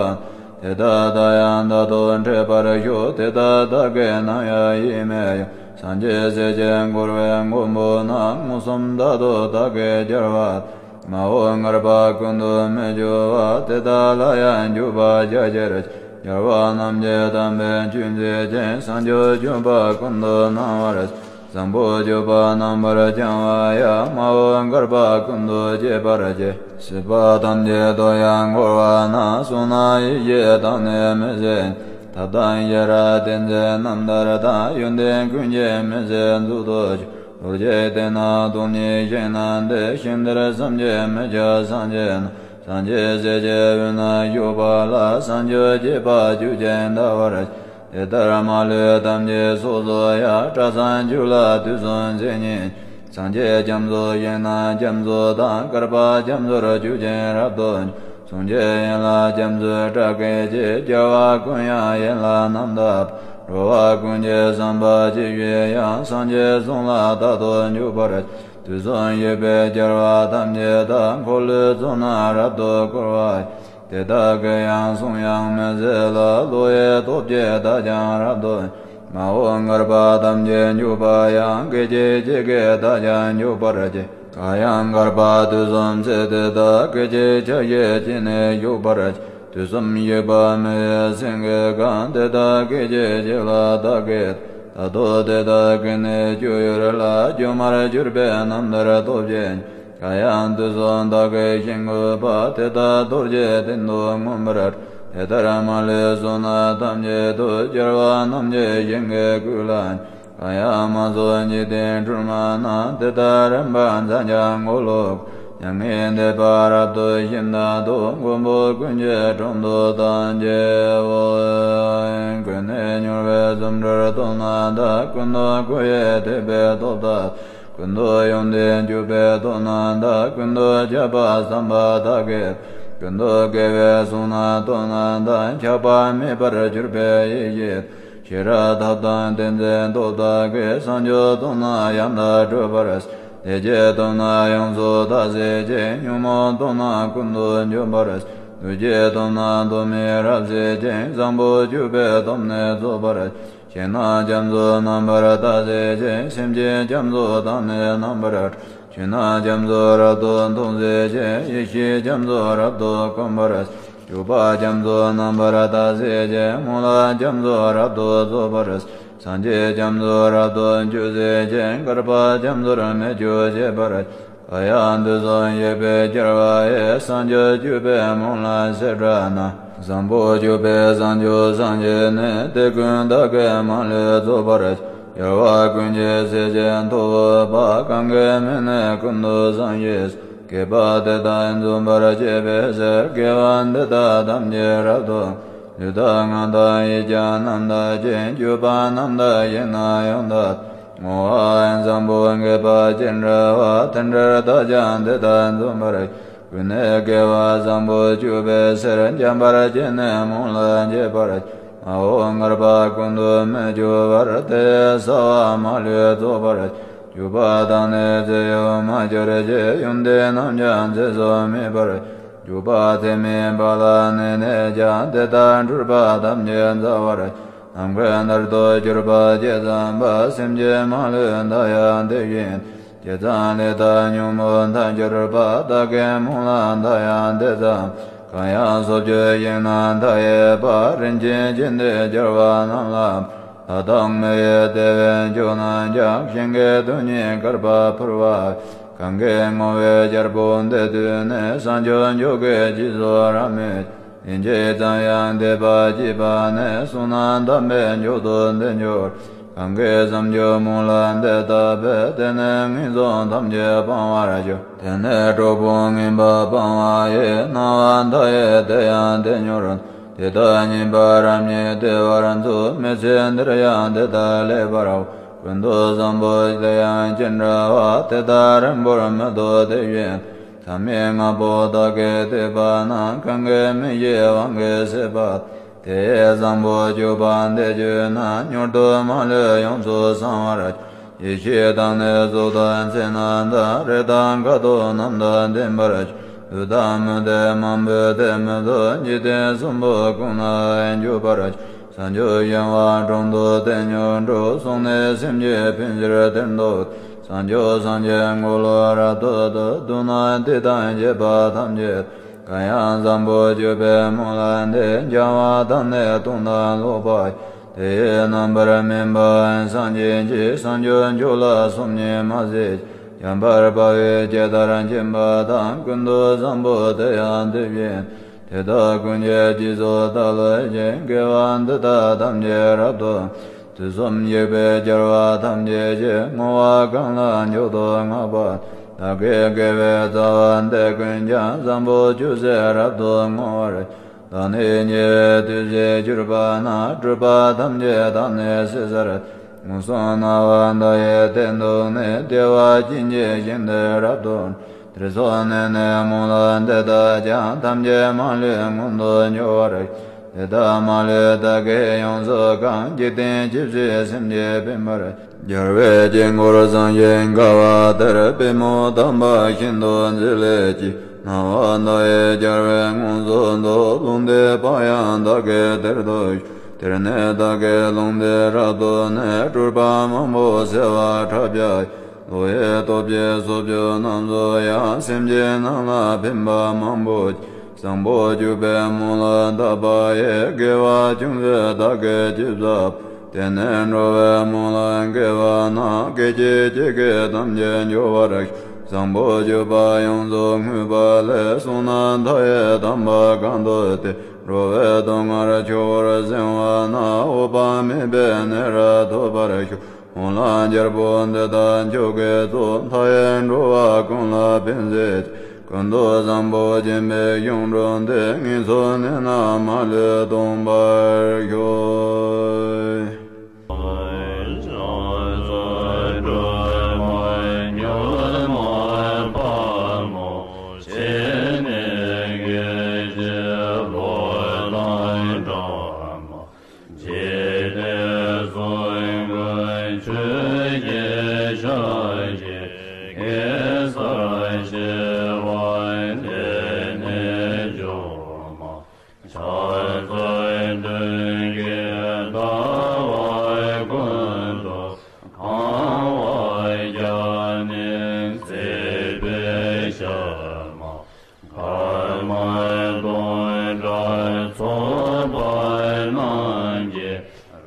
དེ་དག་དང་ཡང་རྟག་ཏུ་འཕྲད་པར་ཤོག། དེ་དག་བདག་གིས་ནམ་ཡང་ཡིད་མི་གཡོ། སངས་རྒྱས་སྲས་ཀྱིས་བསྐོར་བའི་མགོན་པོ་རྣམས། མངོན་སུམ་རྟག་ཏུ་བདག་གིས་སྦྱར་བ། མ་འོངས་བསྐལ་པ་ཀུན་ཏུ་མི་སྐྱོ་བ། དེ་དག་ལ་ཡང་འཇུག་པར་བྱ་ཕྱིར། རྒྱལ་བ་རྣམས་ཀྱི་དམ་པའི་ཆོས་འཛིན་ཅིང་། བྱང་ཆུབ་སྤྱོད་པ་ཀུན་ཏུ་སྣང་བར་བྱ། བཟང་པོ་སྤྱོད་པ་རྣམ་པར་སྦྱང་བ་ཡང་། མ་འོངས་བསྐལ་པ་ཀུན་ཏུ་སྐྱེ་བར་བགྱི། སྲིད་པ་ཐམས་ཅད་དུ་ཡང་འཁོར་བ་ན། བྱུང་ན་ཡིད་ཆེས་དང་ནི་མི་བཟད། ཐབས་དང་ཤེས་རབ་ཏིང་འཛིན་རྣམ་ཐར་དང་། ཡོན་ཏན་ཀུན་གྱི་མི་ཟད་མཛོད་དུ་གྱུར། རྡོ་རྗེ་སྟེང་ན་སྟོང་ཉིད་ཞིང་རྣམས་ཏེ། ཞིང་དེར་བསམ་གྱིས་མི་ཁྱབ་སེམས་ཅན་རྣམས། སངས་རྒྱས་སྲས་ཀྱི་དབུས་ན་བཞུགས་པ་ལ། བྱང་ཆུབ་སྤྱོད་པ་རྒྱུད་ཀྱིས་འདའ་བར་བྱ། དེ་ལྟར་མ་ལུས་ཐམས་ཅད་ཚོགས་སུ་ཡང་། སྐྲ་བསང་བཅུ་ལ་དུས་གསུམ་ཚེ་སྙིགས་ཀྱང་། སངས་རྒྱས་རྒྱ་མཚོ་ཞིང་རྣམས་རྒྱ་མཚོ་དང་། བསྐལ་པ་རྒྱ་མཚོར་རྒྱུད་ཀྱིས་རབ་ཏུ་འཇོམས། གསུང་གཅིག་ཡན་ལག་རྒྱ་མཚོའི་སྒྲ་སྐད་ཀྱིས། རྒྱལ་བ་ཀུན་དབྱངས་ཡན་ལག་རྣམ་དག་པ། འགྲོ་བ་ཀུན་གྱི་བསམ་པ་ཇི་བཞིན་དབྱངས། སངས་རྒྱས་གསུང་ལ་རྟག་ཏུ་འཇུག་པར་བྱ། དུས་གསུམ་གཤེགས་པའི་རྒྱལ་བ་ཐམས་ཅད་དག། འཁོར་ལོའི་གཙུག་ན་རབ་ཏུ་བསྐོར་བ་ཡི། དེ་དག་གི་ཡང་གསུང་དབྱངས་མི་ཟད་ལ། བློ་ཡི་སྟོབས་ཀྱིས་བདག་ཀྱང་རབ་ཏུ། མ་འོངས་བསྐལ་པ་ཐམས་ཅད་འཇུག་པ་ཡང་། སྐད་ཅིག་གཅིག་གིས་བདག་ཀྱང་འཇུག་པར་བགྱི། གང་ཡང་བསྐལ་པ་དུས་གསུམ་ཚེ་དེ་དག། སྐད་ཅིག་ཆ་ཤས་གཅིག་ནི་བཞུགས་པར་བགྱི། དུས་གསུམ་གཤེགས་པ་མི་ཡི་སེང་གེ་གང་། དེ་དག་སྐད་ཅིག་གཅིག་ལ་བདག་གིས། རྟག་ཏུ་དེ་དག་གི་ནི་སྤྱོད་ཡུལ་ལ། སྒྱུ་མར་གྱུར་པའི་རྣམ་ཐར་སྟོབས་ཀྱིས། གང་ཡང་དུས་གསུམ་བདག་གིས་བཞེངས་དགོས་པ། དེ་དག་རྡོ་རྗེའི་སྟེང་དུ་མངོན་པར། དེ་ལྟར་མ་ལུས་གསུང་རྣམས་ཐམས་ཅད་དུ། རྒྱལ་བ་རྣམས་ཀྱི་ཞིང་གི་བཀོད་ལ། གང་ཡང་མ་ཚོགས་འཇིག་རྟེན་སྒྲོན་མ་རྣམས། དེ་དག་རིམ་པར་འཛག་ཀྱང་འཁོར་ལོ། མྱ་ངན་འདས་པ་རབ་ཏུ་ཞི་ནས་སུ། མགོན་པོ་ཀུན་གྱི་དྲུང་དུ་བདག་མཆིའོ། ཀུན་ནས་མྱུར་བའི་རྫུ་འཕྲུལ་སྟོབས་རྣམས་དང་། ཀུན་ཏུ་མཁོ་བའི་དད་པའི་སྟོབས་དག། ཀུན་ཏུ་ཡོན་ཏན་སྤྱོད་པའི་སྟོབས་རྣམས་དང་། ཀུན་ཏུ་ཁྱབ་པ་བསམ་པ་དག་གི། ཀུན་ཏུ་དགེ་བའི་གསུང་རྣམས་སྟོབས་རྣམས་དང་། ཆགས་པ་མེད་པར་གྱུར་པའི་ཡེ་ཤེས། ཤེས་རབ་ཐབས་དང་ཏིང་འཛིན་སྟོབས་དག་གིས། བྱང་ཆུབ་སྟོབས་རྣམས་ཡང་དག་སྒྲུབ་པར་བྱ། བདེ་སྐྱིད་སྟོབས་རྣམས་ཡོངས་སུ་དག་བྱེད་ཅིང་། ཉོན་མོངས་སྟོབས་རྣམས་ཀུན་ཏུ་འཇོམས་པར་བྱ། ལུས་ཀྱི་སྟོབས་ནི་སྟོབས་མེད་རབ་བསིལ་ཅིང་། བཟང་པོ་སྤྱོད་པའི་སྟོབས་ནི་རྫོགས་པར། ཞིང་ནི་རྒྱ་མཚོ་རྣམ་པར་དག་བྱེད་ཅིང་། སེམས་ཅན་རྒྱ་མཚོ་དག་ནི་རྣམ་པར་གྲོལ། ཆོས་ནི་རྒྱ་མཚོ་རབ་ཏུ་མཐོང་བྱེད་ཅིང་། ཡེ་ཤེས་རྒྱ་མཚོ་རབ་ཏུ་བསྒོམ་པར། སྤྱོད་པ་རྒྱ་མཚོ་རྣམ་པར་དག་བྱེད་ཅིང་། སྨོན་ལམ་རྒྱ་མཚོ་རབ་ཏུ་རྫོགས་པར། སངས་རྒྱས་རྒྱ་མཚོ་རབ་ཏུ་སྤྱོད་བྱེད་ཅིང་། བསྐལ་པ་རྒྱ་མཚོར་མི་སྐྱོ་བྱེད་པར། གང་ཡང་དུས་གསུམ་གཤེགས་པའི་རྒྱལ་བ་ཡི། བྱང་ཆུབ་སྤྱོད་པའི་སྨོན་ལམ་ཞེས་བྱ་ན། བཟང་པོ་སྤྱོད་པའི་བྱང་ཆུབ་སངས་རྒྱས་ནི། དེ་ཀུན་བདག་གིས་མ་ལུས་རྫོགས་པར་བྱ། རྒྱལ་བ་ཀུན་གྱི་སྲས་ཀྱི་ཐུ་བོ་དཔའ། གང་གི་མིང་ནི་ཀུན་ཏུ་བཟང་ཞེས། བསྐལ་པ་དེ་དག་འཇོམས་པར་བྱེད་པའི་ཕྱིར། དགེ་བ་འདི་དག་ཐམས་ཅད་རབ་ཏུ། ལུས་དང་ངག་དང་ཡིད་ཀྱང་རྣམ་དག་ཅིང་། སྤྱོད་པ་རྣམ་དག་ཞིང་ནི་ཡང་དག་བསྔོ་བ་བཟང་པོ་དགེ་བ་ཅི་འདྲ་བ། དེ་འདྲར་བདག་ཀྱང་དེ་དག་འཇོམས་པར་བྱ། ཀུན་ནས་དགེ་བ་བཟང་པོ་སྤྱོད་པའི་ཕྱིར། འཇམ་དཔལ་གྱིས་ནི་སྨོན་ལམ་བརྒྱ་པར་བྱ། མ་འོངས་བསྐལ་པ་ཀུན་ཏུ་མི་སྐྱོ་བར། དེ་ཡི་བྱ་བ་མ་ལུས་རྫོགས་པར་བྱ། སྤྱོད་པ་དག་ནི་ཅི་ཡང་མ་གྱུར་ཅིག། ཡོན་ཏན་རྣམས་ཀྱང་ཚེ་སྲོག་མེད་པར་བྱ། སྤྱོད་པ་ཚད་མེད་པ་ལ་གནས་ནས་ཀྱང་། དེ་དག་འཁྲུལ་པ་ཐམས་ཅད་འཇོམས་པར་བྱ། ནམ་མཁའི་མཐར་ཐུག་གྱུར་པ་ཇི་ཙམ་པ། སེམས་ཅན་མ་ལུས་མཐའ་ཡས་དེ་བཞིན་ཇི་ཙམ་ལས་དག་ཉོན་མོངས་མཐར་གྱུར་པ། བདག་གི་སྨོན་ལམ་མཐའ་ཡས་དེ་ཙམ། གང་ཡང་སོ་སྐྱེ་ཞིང་ནི་མཐའ་ཡས་པ། རིན་ཆེན་ཆོས་འདི་རྒྱལ་བ་རྣམས་ལ། ལྷ་དང་མི་ཡི་བདེ་བས་མཆོད་ན་ཀྱང་། ཞིང་གི་རྡུལ་སྙེད་བསྐལ་པ་ཕུལ་བ། གང་གིས་བསྔོ་བའི་རྒྱལ་པོ་འདི་ཐོས་ནས། བྱང་ཆུབ་མཆོག་གི་རྗེས་སུ་རབ་མོས། ཡིན་གཅིག་ཙམ་ཡང་འདས་པ་སྐྱེས་པ་ནི། བསོད་ནམས་དམ་པའི་མཆོག་ཏུ་འདི་འགྱུར། གང་གིས་བྱང་ཆུབ་སྨོན་ལམ་འདི་བཏབ་པས། དེ་ནི་ངན་སོང་ཐམས་ཅད་སྤང་བར་འགྱུར། དེ་ནི་གྲོགས་པོ་ངན་པ་སྤང་བ་ཡི། སྣང་བ་མཐའ་ཡས་དེ་ཡང་དེ་མྱུར། དེ་དག་ཉིད་པ་རབ་ཉིད་བདེ་བར་འཚོ། མི་ཚེ་འདིར་ཡང་དེ་དག་ལེགས་པར་འོང་། ཀུན་ཏུ་བཟང་པོ་དེ་ཡང་ཅི་འདྲ་བ། དེ་དག་རིང་པོར་མི་ཐོགས་དེ་བཞིན། མཐའ་མེད་ལྔ་པོ་བདག་གིས་བསྡུས་པ་ན། གང་གི་མིག་གི་དབང་གིས་གཟིགས་པ། དེ་ཡི་བཟང་པོ་སྤྱོད་པ་འདི་བརྗོད་ན། མྱུར་དུ་མ་ལུས་ཡོངས་སུ་བྱང་བར་འགྱུར། ཡེ་ཤེས་དང་ནི་གཟུགས་དང་མཚན་རྣམས་དང་། རེག་དང་ཁ་དོག་རྣམས་དང་ལྡན་པར་འགྱུར། ལུས་དང་མི་ལྡན་མང་པོས་དེ་མི་ཚུགས། འཇིག་རྟེན་གསུམ་པོ་ཀུན་ལ་འཇུག་པར་འགྱུར། བྱང་ཆུབ་ཤིང་དབང་དྲུང་དུ་དེ་མྱུར་འགྲོ། བསྲུང་ནས་སེམས་ཅན་ཕན་ཕྱིར་དེར་འདུག། བྱང་ཆུབ་སངས་རྒྱས་འཁོར་ལོ་རབ་ཏུ་བསྡུས། མདུན་ན་དེ་དང་བཅས་པ་ཐམས་ཅད། གང་ཡང་བཟང་པོ་སྤྱོད་པའི་སྨོན་ལམ་འདི། སྦྱང་བ་དང་ནི་སྟོང་དང་ལོག་པ། དེ་ཡི་རྣམ་པར་སྨིན་པའང་སངས་རྒྱས་ཀྱི། བྱང་ཆུབ་མཆོག་ལ་སོམ་ཉི་མ་བྱེད། འཇམ་དཔལ་དཔའ་བོས་ཇི་ལྟར་མཁྱེན་པ་དང་། ཀུན་ཏུ་བཟང་པོ་དེ་ཡང་དེ་བཞིན། དེ་དག་ཀུན་གྱི་རྗེས་སུ་བདག་སློབ་ཅིང་། དགེ་བ་འདི་དག་ཐམས་ཅད་རབ་ཏུ། དུས་གསུམ་གཤེགས་པའི་རྒྱལ་བ་ཐམས་ཅད་ཀྱིས། བསྔོ་བ་གང་ལ་མཆོག་ཏུ་བསྔགས་པ། བདག་གི་དགེ་བའི་རྩ་བ་འདི་ཀུན་ཀྱང་། བཟང་པོ་སྤྱོད་ཕྱིར་རབ་ཏུ་བསྔོ་བར་བྱ། བདག་ནི་ཉེ་བའི་དུས་སུ་གྱུར་པ་ན། སྒྲིབ་པ་ཐམས་ཅད་བདག་ནི་ཞི་ཕྱིར། མངོན་སུམ་སྣང་བ་མཐའ་ཡས་དེར་འདུག་ནས། བདེ་བ་ཅན་གྱི་ཞིང་དུ་རབ་ཏུ། དེར་སོང་ནས་ནི་སྨོན་ལམ་འདི་དག་ཀྱང་། ཐམས་ཅད་མ་ལུས་མངོན་དུ་འགྱུར་བར། དེ་དག་མ་ལུས་བདག་གིས་ཡོངས་སུ་གང་། འཇིག་རྟེན་ཇི་སྲིད་སེམས་ཅན་ཕན་པར། རྒྱལ་བའི་དཀྱིལ་འཁོར་བཟང་ཞིང་དགའ་བ་དེར། པུས་མོ་དམ་པ་ཤིན་ཏུ་མཛེས་ལེགས་ཀྱིས། སྣང་བ་མཐའ་ཡས་རྒྱལ་བས་མངོན་སུམ་དུ། ལུང་བསྟན་པ་ཡང་བདག་གིས་དེར་ཐོས་ཤིང་། དེར་ནི་བདག་གིས་ལུང་དེ་རབ་ཏུ་ནི། སྤྲུལ་པ་མང་པོ་བྱེ་བ་ཕྲག་བརྒྱ་ཡིས། བློ་ཡི་སྟོབས་ཀྱིས་སོ་བཅུ་རྣམས་སུ་ཡང་། སེམས་ཅན་རྣམས་ལ་ཕན་པ་མང་པོ་བྱེད། བཟང་པོ་སྤྱོད་པའི་སྨོན་ལམ་བཏབ་པ་ཡིས། དགེ་བ་ཅུང་ཟད་བདག་གིས་ཅི་བསགས་པ། དེ་ནི་འགྲོ་བའི་སྨོན་ལམ་དགེ་བ་རྣམས། སྐད་ཅིག་གཅིག་གིས་ཐམས་ཅད་འཇོམས་པར་ཤོག། བཟང་པོ་སྤྱོད་པ་ཡོངས་སུ་བསྔོས་པ་ལས། བསོད་ནམས་མཐའ་ཡས་དམ་པ་གང་ཐོབ་སྟེ། འགྲོ་བའི་སྡུག་བསྔལ་ཆུ་བོར་བྱིང་བ་ན། འོད་དཔག་མེད་པའི་གནས་རབ་ཐོབ་པར་ཤོག། སྨོན་ལམ་རྒྱལ་པོ་འདི་དག་མཆོག་གི་གཙོ། མཐའ་ཡས་འགྲོ་བ་ཀུན་ལ་ཕན་བྱེད་ཅིང་། ཀུན་ཏུ་བཟང་པོ་སྦྱིན་པའི་གཞུང་གྲུབ་སྟེ། ངན་སོང་གནས་རྣམས་མ་ལུས་སྟོངས་པར་ཤོག། འཇིག་རྟེན་གསུམ་མགོན་ཆུ་སྐྱེས་ཤཱཀྱའི་གེ་སར་ཞི་བ་འདི་ནི་འཇོམས་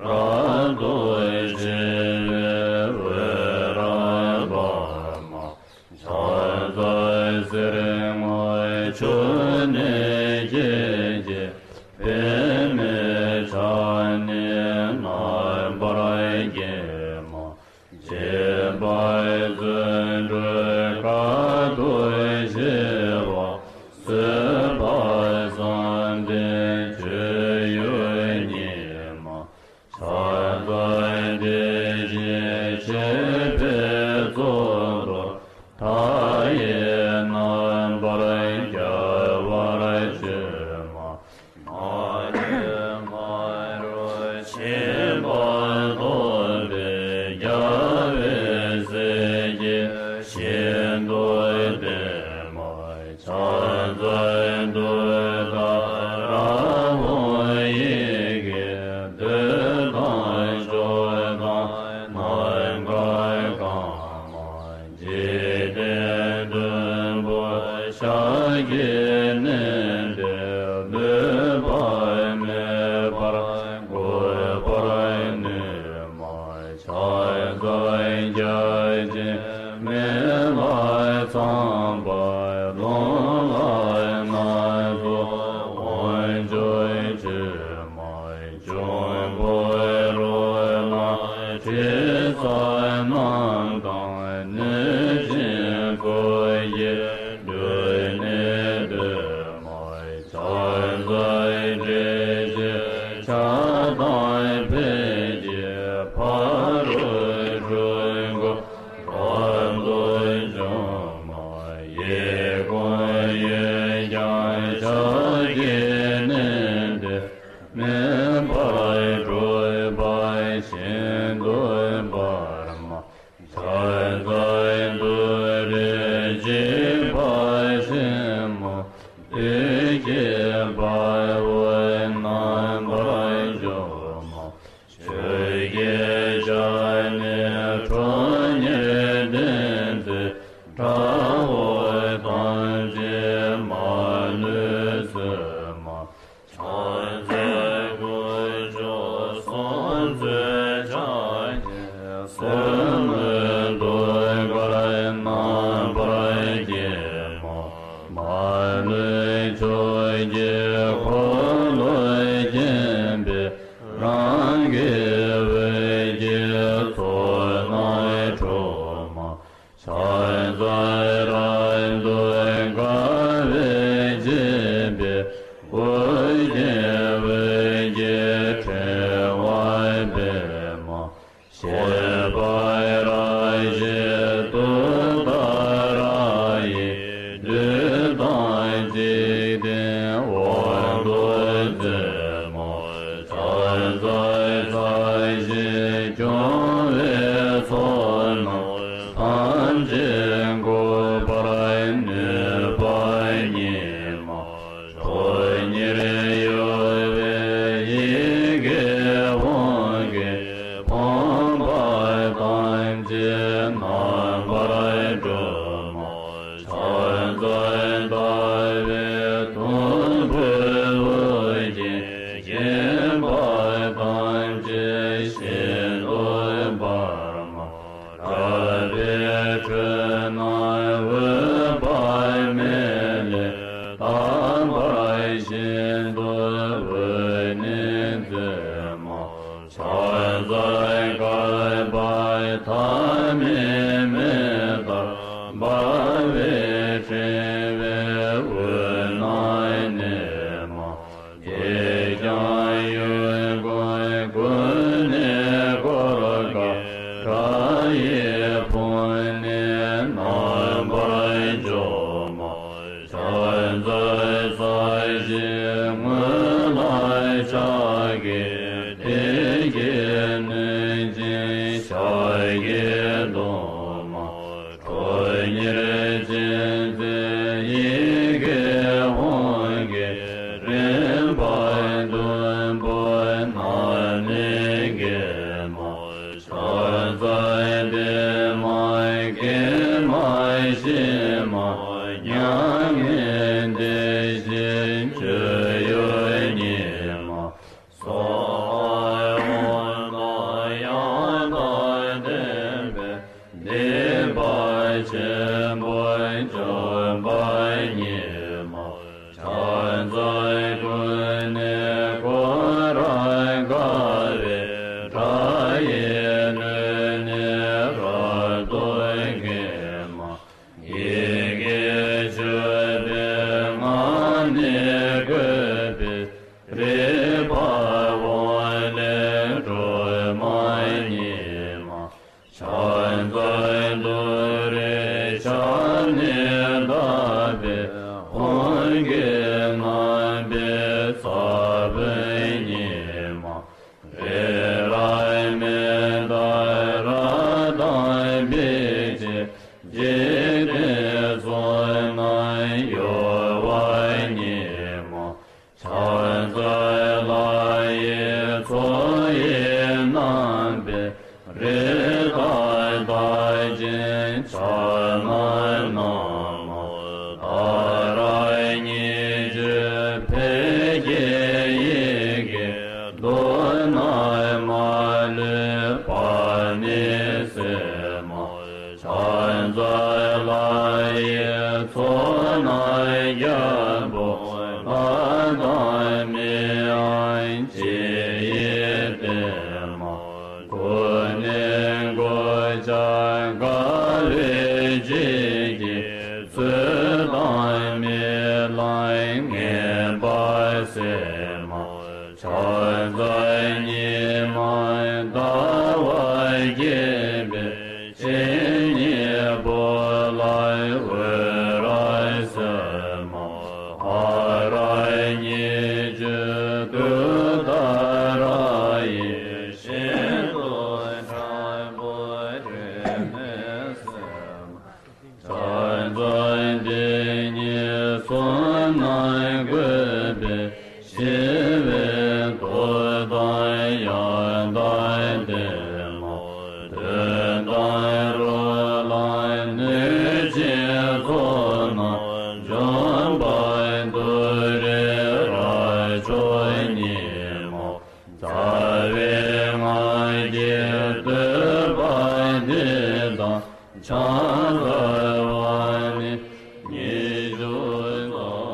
རབ་ཏུ་ཕྱེ་བའི་འོད་རབ་འབར་མ། ཕྱག་འཚལ་གསེར་སྔོ་ཆུ་ནས་སྐྱེས་ཀྱི། པདྨའི་ཕྱག་ནི་རྣམ་པར་བརྒྱན་མ། བྱད་པར་བརྩོན་འགྲུས་དཀའ་ཐུབ་ཆེ་བ། བཟོད་པ་བསམ་གཏན་སྤྱོད་ཡུལ་ཉིད་མ། ཕྱག་འཚལ་བདེ་ཆེན་ཆེ་བའི་གཙུག་ཏོར། མཐའ་ཡས་རྣམ་པར་རྒྱལ་བར་སྤྱོད་མ། མ་ལུས་ཕ་རོལ་ཕྱིན་པ་ཐོབ་པའི་རྒྱལ་བའི་སྲས་ཀྱིས་ཤིན་ཏུ་བསྟེན་མ། ཕྱག་འཚལ་ཏུཏྟཱ་ར་ཧཱུྃ་ཡི་གེས་བདུད་དང་ཕྱོགས་དང་ནམ་མཁའ་གང་མ། འཇིག་རྟེན་བདུན་པོ་ཤཱཀྱའི་གནས་ཏེ། ལུས་པ་མེད་པར་འགུགས་པར་ནུས་མ། ཕྱག་འཚལ་བརྒྱ་བྱིན་མེ་ལྷ་ཚངས་པ། ལོང་བ་སྣ་ཚོགས་དབང་ཕྱུག་མཆོད་མ། འབྱུང་པོའི་རོ་ལངས་དྲི་ཟ་རྣམས་དང་། གནོད་སྦྱིན་འཁོར་གྱིས་སྤྲུལ་ནས་བསྟོད་མ། ཕྱག་འཚལ་བསྒྲལ་བྱེད་ཕྱག་དང་ཕཊ་ཀྱིས། ཕ་རོལ་འཁྲུལ་འཁོར་རབ་ཏུ་འཇོམས་མ། གཡས་བསྐུམ་གཡོན་བརྐྱང་ཕྱག་གི་གནས་ཏེ། མེ་འབར་འཁྲུགས་པ་ཤིན་ཏུ་འབར་མ། ཕྱག་འཚལ་ཏུ་རེ་འཇིགས་པ་ཆེན་མོ། བདུད་ཀྱི་དཔའ་བོས་རྣམ་པར་འཇོམས་མ། ཆོས་ཀྱི་ཞལ་ནི་ཁྲོ་གཉེར་ལྡན་མཛད། དགྲ་བོ་ཐམས་ཅད་མ་ལུས་གསོད་མ། ཕྱག་འཚལ་དཀོན་མཆོག་གསུམ་མཚོན་ཕྱག་རྒྱའི། གསེར་སྔོན་ཐུགས་ཀར་རྣམ་པར་བརྒྱན་མ། མ་ལུས་ཕྱོགས་ཀྱི་འཁོར་ལོས་བརྒྱན་པའི། རང་གི་འོད་ཀྱི་ཚོགས་རྣམས་འཁྲུགས་མ། ཕྱག་འཚལ་རབ་ཏུ་དགའ་བས་བརྒྱན་པའི། དབུ་རྒྱན་འོད་ཀྱི་ཕྲེང་བ་སྤེལ་མ། བཞད་པ་རབ་བཞད་ཏུཏྟཱ་ར་ཡིས། བདུད་དང་འཇིག་རྟེན་དབང་དུ་མཛད་མ། ཕྱག་འཚལ་ས་གཞི་སྐྱོང་བའི་ཚོགས་རྣམས། ཐམས་ཅད་འགུགས་པར་ནུས་པ་ཉིད་མ། ཁྲོ་གཉེར་གཡོ་བའི་ཡི་གེ་ཧཱུྃ་གིས། ཕོངས་པ་ཐམས་ཅད་རྣམ་པར་སྒྲོལ་མ། ཕྱག་འཚལ་ཟླ་བའི་དུམ་བུས་དབུ་རྒྱན། བརྒྱན་པ་ཐམས་ཅད་ཤིན་ཏུ་འབར་མ། དགྲ་བོའི་ཁྲོད་ན་འོད་དཔག་མེད་ལས། རྟག་པར་ཤིན་ཏུ་འོད་ནི་མཛད་མ། ཕྱག་འཚལ་བསྐལ་པ་ཐ་མའི་མེ་ལྟར་འབར་བའི་ཕྲེང་བའི་དབུས་ན་གནས་མ། གད་རྒྱངས་གཡོ་འགུལ་ཀུན་ནས་བསྐོར་དཀའ། དགྲ་ཡི་དཔུང་ནི་རྣམ་པར་འཇོམས་མ། ཕྱག་འཚལ་ས་གཞིའི་ངོས་ལ་ཕྱག་གི་མཐིལ་གྱིས་བསྣུན་ཅིང་ཞབས་ཀྱིས་བརྡུང་མ། ཁྲོ་གཉེར་ཅན་མཛད་ཡི་གེ་ཧཱུྃ་གིས། རིམ་པ་བདུན་པོ་རྣམས་ནི་འགེམས་མ། ཕྱག་འཚལ་བདེ་མ་དགེ་མ་ཞི་མ། མྱ་ངན་འདས་ཞི་སྤྱོད་ཡུལ་ཉིད་མ། སྭཱ་ཧཱ། ཡི་ལུས་ནི་རབ་ཏུ་གས་མ། ཡི་གེ་བཅུ་པའི་ངག་ནི་བཀོད་པའི། རིག་པ་འོད་ལས་སྒྲོན་མ་ཉིད་མ། ཕྱག་འཚལ་ཏུ་རེའི་ཕྱག་ནི་བརྡབས་པའི། ཧཱུྃ་གི་རྣམ་པའི་ས་བོན་ཉིད་མ། རི་རབ་མི་ལྟར་དག་པའི་ཕྱིར། འཇིག་རྟེན་གསུམ་ན་གཡོ་བ་ཉིད་མ། ཕྱག་འཚལ་ལྷ་ཡི་མཚོ་ཡི་རྣམ་པའི། རི་དྭགས་རྟགས་ཅན་ཕྱག་ན་བསྣམས་མ། ཏཱ་ར་གཉིས་བརྗོད་ཕཊ་ཀྱི་ཡི་གེ། མདོར་ན་མ་ལུས་པ་ནི་སེལ་མ། ཕྱག་འཚལ་ལྷ་ཡི་མཚོ་རྣམས་རྒྱལ་པོ། ལྷ་དང་མིའམ་ཅི་ཡིས་བསྟེན་མ། སྐུ་ནི་གོ་ཆ་དཀར་པོའི་ཆས་ཀྱིས། ཚུལ་དང་མི་ལ་ངན་པ་བསལ་མ། ཕྱག་འཚལ་ཉི་མ་ཟླ་བ་རྒྱས་པའི། ཕྱི་ཉིན་པོ་ལ་འོད་རབ་གསལ་མ། ཧ་ར་གཉིས་བརྗོད་ཏུཏྟཱ་ར་ཡི། ཤིན་ཏུ་ཕྲ་བའི་དྲི་མས་བསིལ་མ། ཕྱག་འཚལ་དེ་ཉིད་གསུམ་ན་བཀོད་པའི། ཞི་བའི་མཐུ་དང་ཡང་དག་ལྡན་མ། གདོན་དང་རོ་ལངས་གནོད་སྦྱིན་ཚོགས་རྣམས་འཇོམས་པ་ཏུ་རེའི་རབ་མཆོག་ཉིད་མ། རྩ་བའི་སྔགས་ཀྱི་བསྟོད་པ་འདི་དང་། ཕྱག་འཚལ་བ་ནི་ཉེར་བཞི་ཙམ་ཞིག་ཨོཾ་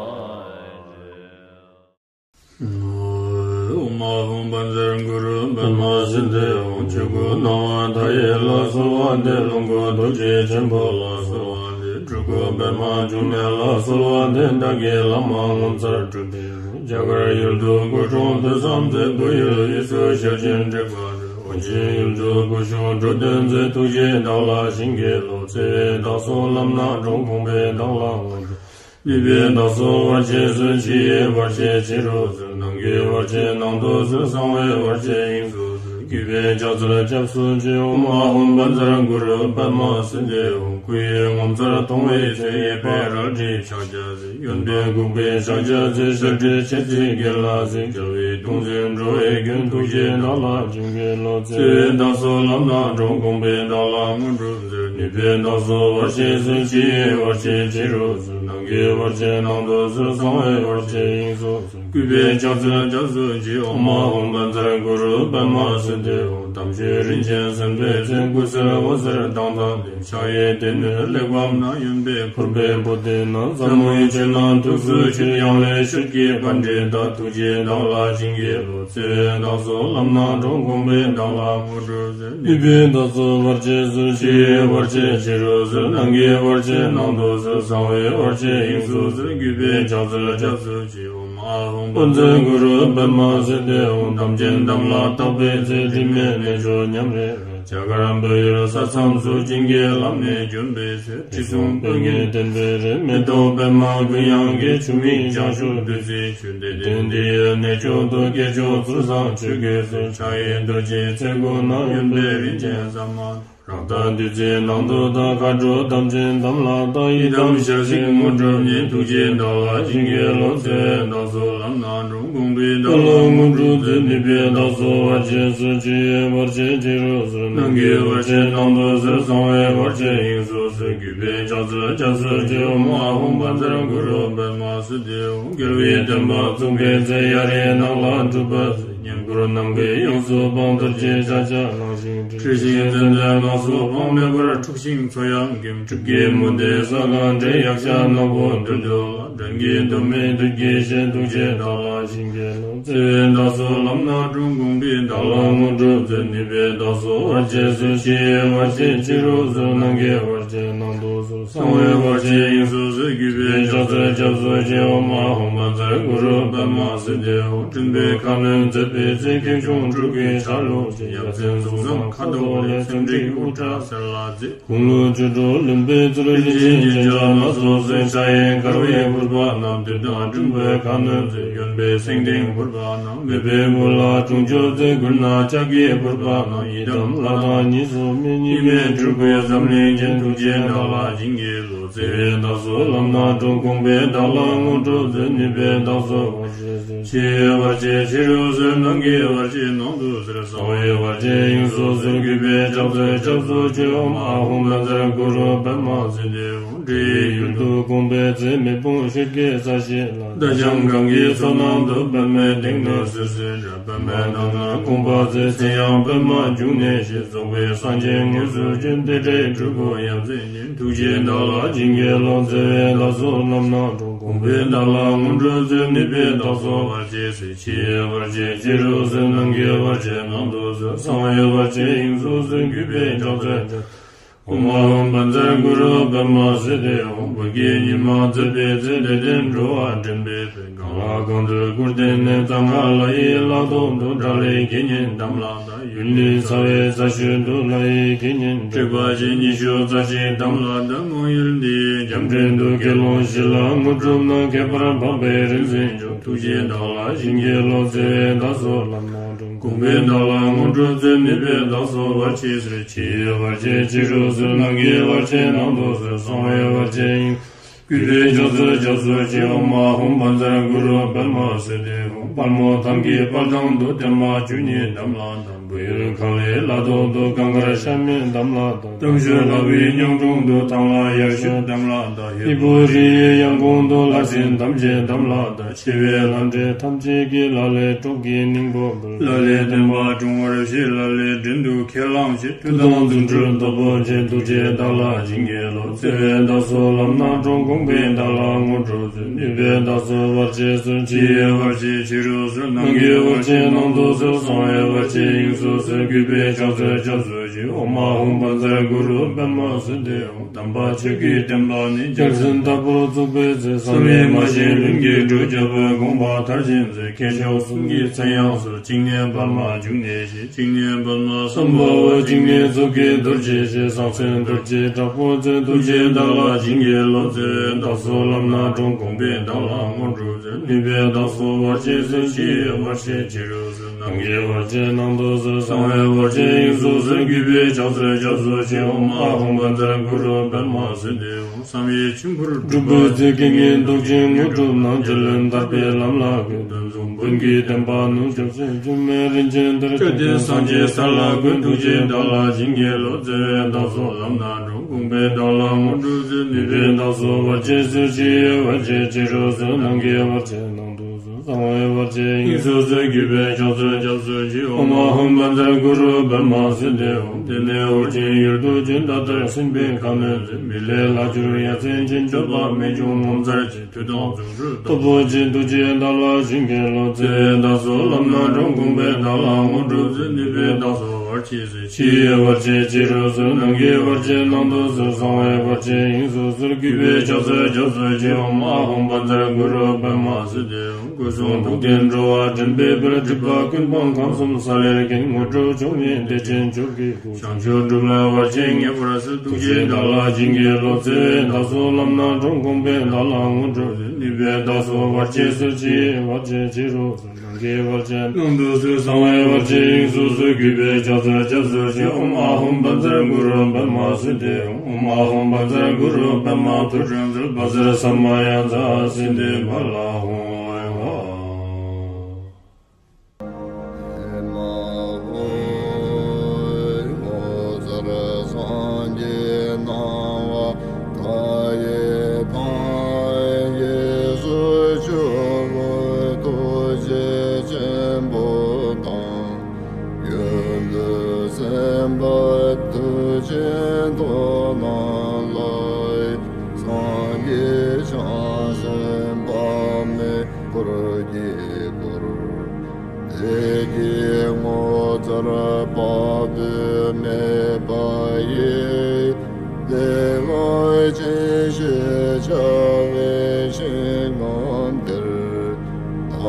ཨཱཿཧཱུྃ་བཛྲ་གུ་རུ་པདྨ་སིདྡྷི་ཧཱུྃ། ཆོས་སྐུ་སྣང་བ་མཐའ་ཡས་ལ་གསོལ་བ་འདེབས། ལོངས་སྐུ་རྡོ་རྗེ་ཆེན་པོ་ལ་གསོལ་བ་འདེབས། སྤྲུལ་སྐུ་པདྨ་འབྱུང་གནས་ལ་གསོལ་བ་འདེབས། བདག་གི་བླ་མ་ངོ་མཚར་སྤྲུལ་པའི་རྒྱ་གར་ཡུལ་དུ་སྐུ་འཁྲུངས་དུས་བཟང་མཛད། བོད་ཡུལ་དབུས་སུ་ཞལ་བྱོན་དྲེགས་པ་སྒྲོལ། ཨོ་རྒྱན་ཡུལ་དུ་སྐུ་བཞུགས་འགྲོ་དོན་མཛད། ཐུགས་རྗེས་བདག་ལ་བྱིན་གྱིས་རློབས། བརྩེ་བས་བདག་སོགས་ལམ་སྣ་དྲོངས། དགོངས་པས་བདག་ལ་དངོས་གྲུབ། ནུས་པས་བདག་སོགས་བར་ཆད་སོལ། ཕྱི་ཡི་བར་ཆད་ཕྱི་རུ་སོལ། ནང་གི་བར་ཆད་ནང་དུ་སོལ། གསང་བའི་བར་ཆད་དབྱིངས་སུ་སོལ། གུས་པས་ཕྱག་འཚལ་སྐྱབས་སུ་མཆི། ཨོཾ་ཨཱཿཧཱུྃ་བཛྲ་གུ་རུ་པདྨ་སིདྡྷི་ཧཱུྃ། སྐུ་ཡི་ངོ་མཚར་མཐོང་བའི་ཚེ། གཡས་པས་རལ་གྲིའི་ཕྱག་རྒྱ་མཛད། གཡོན་པས་འགུགས་པའི་ཕྱག་རྒྱ་མཛད། ཞལ་བགྲད་མཆེ་གཙིགས་གྱེན་ལ་གཟིགས། རྒྱལ་བའི་གདུང་འཛིན་འགྲོ་བའི་མགོན། ཐུགས་རྗེས་བདག་ལ་བྱིན་གྱིས་རློབས། བརྩེ་བས་བདག་སོགས་ལམ་སྣ་དྲོངས། དགོངས་པས་བདག་ལ་དངོས་གྲུབ་སྩོལ། ནུས་པས་བདག་སོགས་བར་ཆད་སོལ། ཕྱི་ཡི་བར་ཆད་ཕྱི་རུ་སོལ། ནང་གི་བར་ཆད་ནང་དུ་སོལ། གསང་བའི་བར་ཆད་དབྱིངས་སུ་སོལ། གུས་པས་ཕྱག་འཚལ་སྐྱབས་སུ་མཆི། ཨོཾ་ཨཱཿཧཱུྃ་བཛྲ་གུ་རུ་པདྨ་སིདྡྷི་ཧཱུྃ། དམ་ཆོས་རིན་ཆེན་གསེར་པའི་ཚོན། སྐུ་གསལ་འོད་ཟེར་མདངས་དང་ལྡན། ཕྱག་གཡས་བདེ་གནོན་གླེགས་བམ་བསྣམས། གཡོན་པས་ཕུར་པའི་པུསྟི་བསྣམས། ཟབ་མོའི་ཆོས་རྣམས་ཐུགས་སུ་ཆུད། ཡང་ལེ་ཤོད་ཀྱི་པཎྜི་ཏ། ཐུགས་རྗེས་བདག་ལ་བྱིན་གྱིས་རློབས། བརྩེ་བས་བདག་སོགས་ལམ་སྣ་དྲོངས། དགོངས་པས་བདག་ལ་དངོས་གྲུབ་སྩོལ། ནུས་པས་བདག་སོགས་བར་ཆད་སོལ། ཕྱི་ཡི་བར་ཆད་ཕྱི་རུ་སོལ། ནང་གི་བར་ཆད་ནང་དུ་སོལ། གསང་བའི་བར་ཆད་དབྱིངས་སུ་སོལ། གུས་པས་ཕྱག་འཚལ་སྐྱབས་སུ་མཆི། ཨོཾ་ཨཱཿཧཱུྃ་བཛྲ་གུ་རུ་པདྨ་སིདྡྷི་ཧཱུྃ། དམ་ཅན་དམ་ལ་བཏགས་པའི་ཚེ། དྲི་མེད་གནས་མཆོག་ཉམས་རེ་རེ། རྒྱ་གར་བོད་ཡུལ་ས་མཚམས་སུ། བྱིན་གྱིས་བརླབས་ནས་བྱོན་པའི་ཚེ། དྲི་བསུང་སྤོས་ངད་ལྡན་པའི་རི། མེ་ཏོག་པདྨ་དགུན་ཡང་རྒྱས། ཆུ་མིག་བྱང་ཆུབ་བདུད་རྩིའི་ཆུ། བདེ་ལྡན་འདི་ཡི་གནས་མཆོག་ཏུ། སྐྱེས་མཆོག་ཚུལ་བཟང་ཆོས་ཀྱི་སྲོལ། ཕྱག་གཡས་རྡོ་རྗེའི་ཚལ་སྒོ་ན། གཡོན་པས་རིན་ཆེན་ཟ་མ་ཏོག། རཀྟ་བདུད་རྩིའི་ནང་དུ་དག། མཁའ་འགྲོ་དམ་ཅན་དམ་ལ་བཏགས། ཡི་དམ་ཞལ་གཟིགས་དངོས་གྲུབ་བརྙེས། ཐུགས་རྗེས་བདག་ལ་བྱིན་གྱིས་རློབས། བརྩེ་བས་བདག་སོགས་ལམ་སྣ་དྲོངས། དགོངས་པས་བདག་ལ་དངོས་གྲུབ་སྩོལ། ནུས་པས་བདག་སོགས་བར་ཆད་སོལ། ཕྱི་ཡི་བར་ཆད་ཕྱི་རུ་སོལ། ནང་གི་བར་ཆད་ནང་དུ་སོལ། གསང་བའི་བར་ཆད་དབྱིངས་སུ་སོལ། གུས་པས་ཕྱག་འཚལ་སྐྱབས་སུ་མཆི། ཨོཾ་ཨཱཿཧཱུྃ་བཛྲ་གུ་རུ་པདྨ་སིདྡྷི་ཧཱུྃ། རྒྱལ་བའི་བསྟན་པ་བཙུགས་པའི་ཚེ། གཡའ་རིའི་ནགས་ལ་སྒྲུབ་པ་མཛད། བསྙེན་བཀུར་ནམ་མཁའི་དབྱིངས་སུ་འཕང་། རྡོ་རྗེ་ལྕགས་བརྒྱ་བླངས་ཤིང་བསྒྲིལ། འཁྲིལ་ཞིང་མཚན་ལྡན་སྣ་ཚོགས་དཔག་མེད་པར། འཁྲུགས་ཤིང་འཚོ་ཡང་འགེམས། གྲིབ་ཀྱིས་མུ་སྟེགས་ས་གང་བསྒྲལ། ཡཀྴ་ནག་པོ་བདུད་འདུལ་བ། སྒྲོན་གྱིས་མདོ་སྨད་བདུད་ཀྱི་ཞལ། ཐུགས་རྗེས་བདག་ལ་བྱིན་གྱིས་རློབས། བརྩེ་བས་བདག་སོགས་ལམ་སྣ་དྲོངས། དགོངས་པས་བདག་ལ་དངོས་གྲུབ་སྩོལ། ནུས་པས་བདག་སོགས་བར་ཆད་སོལ། ཕྱི་ཡི་བར་ཆད་ཕྱི་རུ་སོལ། ནང་གི་བར་ཆད་ནང་དུ་སོལ། གསང་བའི་བར་ཆད་དབྱིངས་སུ་སོལ། གུས་པས་ཕྱག་འཚལ་སྐྱབས་སུ་མཆི། ཨོཾ་ཨཱཿཧཱུྃ་བཛྲ་གུ་རུ་པདྨ་སིདྡྷི་ཧཱུྃ། སྤྲིན་པའི་ཁ་གནོན་མཛད་པའི་ཚེ། ཁེངས་སྐྱུང་སྤྲུལ་སྐུའི་ཆ་ལུགས་ཀྱི། ཡབ་མཚན་གཟུགས་བཟང་ཁ་དོག་ལེགས། སེང་འབྲུག་དབུ་སྐྲ་སེར་ལ་མཛེས། དགུང་ལོ་བཅུ་དྲུག་ལོན་པའི་ཚུལ། རིན་ཆེན་རྒྱན་ཆ་སྣ་ཚོགས་གསོལ། ཕྱག་གཡས་དཀར་པོས་ཕུར་པ་བསྣམས། བདུད་དང་སྲིན་པོའི་ཁ་གནོན་མཛད། གཡོན་པས་སེང་ལྡེང་ཕུར་པ་བསྣམས། མོས་པའི་གུར་ལ་དྲུང་ཆོས་མཛད། མགུལ་ན་ལྕགས་ཀྱི་ཕུར་པ་བསྣམས། ཡི་དམ་ལྷ་དང་གཉིས་སུ་མེད། གཉིས་མེད་སྤྲུལ་སྐུའི་འཛམ་གླིང་རྒྱན། ཐུགས་རྗེས་བདག་ལ་བྱིན་གྱིས་རློབས། བརྩེ་བས་བདག་སོགས་ལམ་སྣ་དྲོངས། དགོངས་པས་བདག་ལ་དངོས་གྲུབ་སྩོལ། ནུས་པས་བདག་སོགས་བར་ཆད་སོལ། ཕྱི་ཡི་བར་ཆད་ཕྱི་རུ་སོལ། ནང་གི་བར་ཆད་ནང་དུ་སོལ། གསང་བའི་བར་ཆད་དབྱིངས་སུ་སོལ། གུས་པས་ཕྱག་འཚལ་སྐྱབས་སུ་མཆི། ཨོཾ་ཨཱཿཧཱུྃ་བཛྲ་གུ་རུ་པདྨ་སིདྡྷི་ཧཱུྃ། འདྲེ་ཡི་ཡུལ་དུ་དགོངས་པའི་ཚེ། མེ་དཔུང་ཤོད་ཀྱི་ས་གཞི་ལ། རྟ་རྐྱང་གང་གི་ཚོགས་ནང་དུ། པདྨའི་སྟེང་ནས་སིལ་སིལ་འབྲུ། པདྨའི་ནང་ན་དགོངས་པ་མཛད། མཚན་ཡང་པདྨ་འབྱུང་གནས་ཞེས། རྫོགས་པའི་སངས་རྒྱས་དངོས་སུ་བྱོན། དེ་འདྲའི་སྤྲུལ་སྐུ་ཡ་མཚན་ཅན། ཐུགས་རྗེས་བདག་ལ་བྱིན་གྱིས་རློབས། བརྩེ་བས་བདག་སོགས་ལམ་སྣ་དྲོངས། དགོངས་པས་བདག་ལ་དངོས་གྲུབ་སྩོལ། ནུས་པས་བདག་སོགས་བར་ཆད་སོལ། ཕྱི་ཡི་བར་ཆད་ཕྱི་རུ་སོལ། ནང་གི་བར་ཆད་ནང་དུ་སོལ། གསང་བའི་བར་ཆད་དབྱིངས་སུ་སོལ། གུས་པས་ཕྱག་འཚལ་ཕྱག་ཨོཾ་ཨཱཿཧཱུྃ་བཛྲ་གུ་རུ་པདྨ་སིདྡྷི་ཧཱུྃ། བོད་ཀྱི་ཉི་མ་མཛད་པའི་ཚེ། དད་ལྡན་འགྲོ་བ་འདྲེན་པའི་དཔལ། གང་ལ་གང་འདུལ་སྐུར་བསྟན་ནས། གཙང་ཁ་ལ་ཡི་ལ་ཐོག་ཏུ། དགྲ་ལྷའི་དགེ་བསྙེན་དམ་ལ་བཏགས། ཡུལ་ནི་ཚ་བའི་རྩ་ཤོད་དུ། ལྷ་ཡི་དགེ་བསྙེན་དྲེགས་པ་ཅན། ཉི་ཤུ་རྩ་གཅིག་དམ་ལ་བཏགས། མང་ཡུལ་འདིའི་རྒྱལ་ཕྲན་དུ། དགེ་སློང་བཞི་ལ་དངོས་གྲུབ་གནང་། ཁྱད་པར་འཕགས་པའི་རིག་འཛིན་མཆོག། ཐུགས་རྗེས་བདག་ལ་བྱིན་གྱིས་རློབས། བརྩེ་བས་བདག་སོགས་ལམ་སྣ་དྲོངས། དགོངས་པས་བདག་ལ་དངོས་གྲུབ་སྩོལ། ནུས་པས་བདག་སོགས་བར་ཆད་སོལ། ཕྱི་ཡི་བར་ཆད་ཕྱི་རུ་སོལ། ནང་གི་བར་ཆད་ནང་དུ་སོལ། གསང་བའི་བར་ཆད་དབྱིངས། གུས་པས་ཕྱག་འཚལ་སྐྱབས་སུ་མཆི། ཨོཾ་ཨཱཿཧཱུྃ་བཛྲ་གུ་རུ་པདྨ་སིདྡྷི་ཧཱུྃ། དཔལ་མོ་ཐང་གི་དཔལ་ཐང་དུ། བརྟན་མ་བཅུ་གཉིས་དམ་ལ་བཏགས། བོད་ཡུལ་ཁ་བའི་ལ་ཐོག་ཏུ། གངས་དཀར་ཤ་མེད་དམ་ལ་བཏགས། སྟག་ཞོལ་ལྷ་བུའི་གཉང་དྲུང་དུ། ཐང་ལྷ་ཡར་ཞོལ་དམ་ལ་བཏགས། ཧས་པོ་རི་ཡི་ཡང་གོང་དུ། ལྷ་སྲིན་ཐམས་ཅད་དམ་ལ་བཏགས། ཆེ་བའི་ལྷ་འདྲེ་ཐམས་ཅད་ཀྱིས། ལ་ལས་གྲོགས་ཀྱི་སྙིང་པོ་འབུལ། ལ་ལས་བསྟན་པ་སྲུང་བར་བྱེད། ལ་ལས་བྲན་དུ་ཁས་བླངས་བྱེད། མཐུ་དང་རྫུ་འཕྲུལ་སྟོབས་པོ་ཆེ། ཐུགས་རྗེས་བདག་ལ་བྱིན་གྱིས་རློབས། བརྩེ་བས་བདག་སོགས་ལམ་སྣ་དྲོངས། དགོངས་པས་བདག་ལ་དངོས་གྲུབ་སྩོལ། ནུས་པས་བདག་སོགས་བར་ཆད་སོལ། ཕྱི་ཡི་བར་ཆད་ཕྱི་རུ་སོལ། ནང་གི་བར་ཆད་ནང་དུ་སོལ། གསང་བའི་བར་ཆད་དབྱིངས་སུ་སོལ། གུས་པས་ཕྱག་འཚལ་སྐྱབས་སུ་མཆི། ཨོཾ་ཨཱཿཧཱུྃ་བཛྲ་གུ་རུ་པདྨ་སིདྡྷི་ཧཱུྃ། དམ་པ་ཆོས་ཀྱི་བསྟན་པ་ནི། རྒྱལ་མཚན་ལྟ་བུར་བཙུགས་པའི་ཚེ། བསམ་ཡས་མ་བཞེངས་ལྷུན་གྱིས་གྲུབ། རྒྱལ་པོའི་དགོངས་པ་མཐར་ཕྱིན་མཛད། མཁས་མཆོག་གསུམ་གྱི་མཚན་ཡང་གསོལ། གཅིག་ནས་པདྨ་འབྱུང་གནས་ཞེས། གཅིག་ནས་པདྨ་སམྦྷ་ཝ། གཅིག་ནས་མཚོ་སྐྱེས་རྡོ་རྗེ་ཞེས། གསང་མཚན་རྡོ་རྗེ་དྲག་པོ་མཚོན། ཐུགས་རྗེས་བདག་ལ་བྱིན་གྱིས་རློབས། བརྩེ་བས་བདག་སོགས་ལམ་སྣ་དྲོངས། དགོངས་པས་བདག་ལ་དངོས་གྲུབ་སྩོལ། ནུས་པས་བདག་སོགས་བར་ཆད་སོལ། ཕྱི་ཡི་བར་ཆད་ཕྱི་རུ་སོལ། ནང་གི་བར་ཆད་ནང་དུ་སོལ། གསང་བའི་བར་ཆད་དབྱིངས་སུ་སོལ། གུས་པས་ཕྱག་འཚལ་སྐྱབས་སུ་མཆི། ཨོཾ་ཨཱཿཧཱུྃ་བཛྲ་གུ་རུ་པདྨ་སིདྡྷི་ཧཱུྃ། བསམ་ཡས་མཆིམས་ཕུར་སྒྲུབ་པའི་ཚེ། དཀའ་ངལ་བཟློག་ཅིང་དངོས་གྲུབ་གནང་། རྒྱལ་བློན་ཐར་པའི་ལམ་ལ་བཀོད། གདོན་གཟུགས་བོན་གྱི་བསྟན་པ་ནུབ། ཞབས་སེན་སྒྱུ་མའི་རིན་ཆེན་གཏེར། སྐལ་ལྡན་སངས་རྒྱས་ས་ལ་བཀོད། ཐུགས་རྗེས་བདག་ལ་བྱིན་གྱིས་རློབས། བརྩེ་བས་བདག་སོགས་ལམ་སྣ་དྲོངས། དགོངས་པས་བདག་ལ་དངོས་གྲུབ་སྩོལ། ནུས་པས་བདག་སོགས་བར་ཆད་སོལ། ཕྱི་ཡི་བར་ཆད་ཕྱི་རུ་སོལ། ནང་གི་བར་ཆད་ནང་དུ་སོལ། གསང་བའི་བར་ཆད་དབྱིངས་སུ་སོལ། གུས་པས་ཕྱག་འཚལ་སྐྱབས་སུ་མཆི། ཨོཾ་ཨཱཿཧཱུྃ་བཛྲ་གུ་རུ་པདྨ་སིདྡྷི་ཧཱུྃ། དེ་ནས་ཧོར་ཆེན་ཡུལ་དུ་བྱོན། ད་ལྟར་སྲིན་པོའི་ཁ་གནོན་མཛད། མི་ལས་ལྷག་གྱུར་ཡ་མཚན་ཅན། སྤྱོད་པ་རྨད་བྱུང་ངོ་མཚར་ཅན། མཐུ་དང་རྫུ་འཕྲུལ་སྟོབས་པོ་ཆེ། ཐུགས་རྗེས་བདག་ལ་བྱིན་གྱིས་རློབས། བརྩེ་བས་བདག་སོགས་ལམ་སྣ་དྲོངས། དགོངས་པས་བདག་ལ་དངོས་གྲུབ་སྩོལ། ནུས་པས་བདག་སོགས་བར་ཆད་སོལ། ཕྱི་ཡི་བར་ཆད་ཕྱི་རུ་སོལ། ནང་གི་བར་ཆད་ནང་དུ་སོལ། གསང་བའི་བར་ཆད་དབྱིངས་སུ་སོལ། གུས་པས་ཕྱག་འཚལ་སྐྱབས་སུ་མཆི། ཨོཾ་ཨཱཿཧཱུྃ་བཛྲ་གུ་རུ་པདྨ་སིདྡྷི་ཧཱུྃ། སྐུ་གསུང་ཐུགས་ལྡན་འགྲོ་བ་འདྲེན་པའི་དཔལ། སྒྲིབ་པ་ཀུན་སྤངས་ཁམས་གསུམ་ས་ལེར་མཁྱེན། དངོས་གྲུབ་མཆོག་བརྙེས་བདེ་ཆེན་མཆོག་གི་སྐུ། བྱང་ཆུབ་སྒྲུབ་ལ་བར་ཆད་ངེས་པར་སེལ། ཐུགས་རྗེས་བདག་ལ་བྱིན་གྱིས་རློབས། བརྩེ་བས་བདག་སོགས་ལམ་སྣ་དྲོངས། དགོངས་པས་བདག་ལ་དངོས་གྲུབ་སྩོལ། ནུས་པས་བདག་སོགས་བར་ཆད་སོལ། ཕྱི་ཡི་བར་ཆད་ཕྱི་རུ་སོལ། ནང་གི་བར་ཆད་ནང་དུ་སོལ། གསང་བའི་བར་ཆད་དབྱིངས་སུ་སོལ། གུས་པས་ཕྱག་འཚལ་སྐྱབས་སུ་མཆི། ཨོཾ་ཨཱཿཧཱུྃ་བཛྲ་གུ་རུ་པདྨ་སིདྡྷི་ཧཱུྃ། ཨོཾ་ཨཱཿཧཱུྃ་བཛྲ་གུ་རུ་པདྨ་ཐུགས་སྲས་རྩལ། བཛྲ་ས་མ་ཡ་ཛཿསིདྡྷི་ཕ་ལ་ཧཱུྃ། སངས་རྒྱས་སྣང་བ་མཐའ་ཡས་ཕ། ཡེ་ཤེས་ཆུ་བོ་ཐུགས་རྗེ་ཆེན་པོ་ པ་དུས་ཆེན་ཐོག་ནང་ལ། སངས་རྒྱས་བྱང་སེམས་དཔག་མེད་འཁོར་གྱིས་བསྐོར། བདེ་སྐྱིད་ངོ་མཚར་དཔག་ཏུ་མེད་པ་ཡི། བདེ་བ་ཅན་ཞེས་བྱ་བའི་ཞིང་ཁམས་དེར། བདག་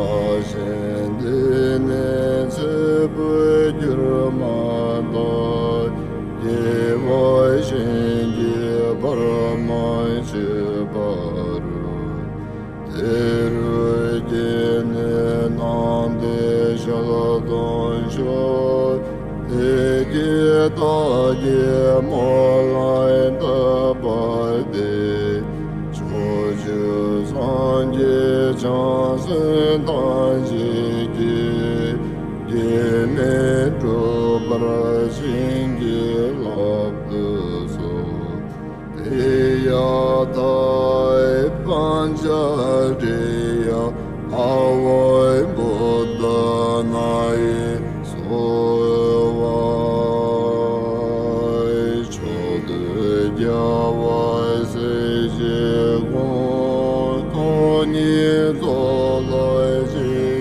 གཞན་འདི་ནས་ཚེ་འཕོས་གྱུར་མ་ཐག་སྐྱེ་བ་གཞན་གྱིས་བར་མ་ཆོད་པ་རུ། དེ་རུ་སྐྱེས་ནས་སྣང་མཐའི་ཞལ་མཐོང་ཤོག་དེ་སྐད་བདག་གིས་སྨྲ་བ་ལྟ་བུ་སྟེ། ཕྱོགས་བཅུའི་སངས་རྒྱས་བྱང་སེམས་ཐམས་ཅད་ཀྱིས། གེགས་མེད་འགྲུབ་པར་བྱིན་གྱིས་བརླབ་ཏུ་གསོལ། ཏདྱ་ཐཱ། པཉྩ་རེ་ཡ་ཨ་ཝ་བོ་དྷ་ན་ཡེ་སྭཱ་ཧཱ། མཆོག་ཏུ་རྒྱལ་བ་སྲས་བཅས་དགོངས། སྟོང་ཉིད་རྫོགས་ལ་རྗེས་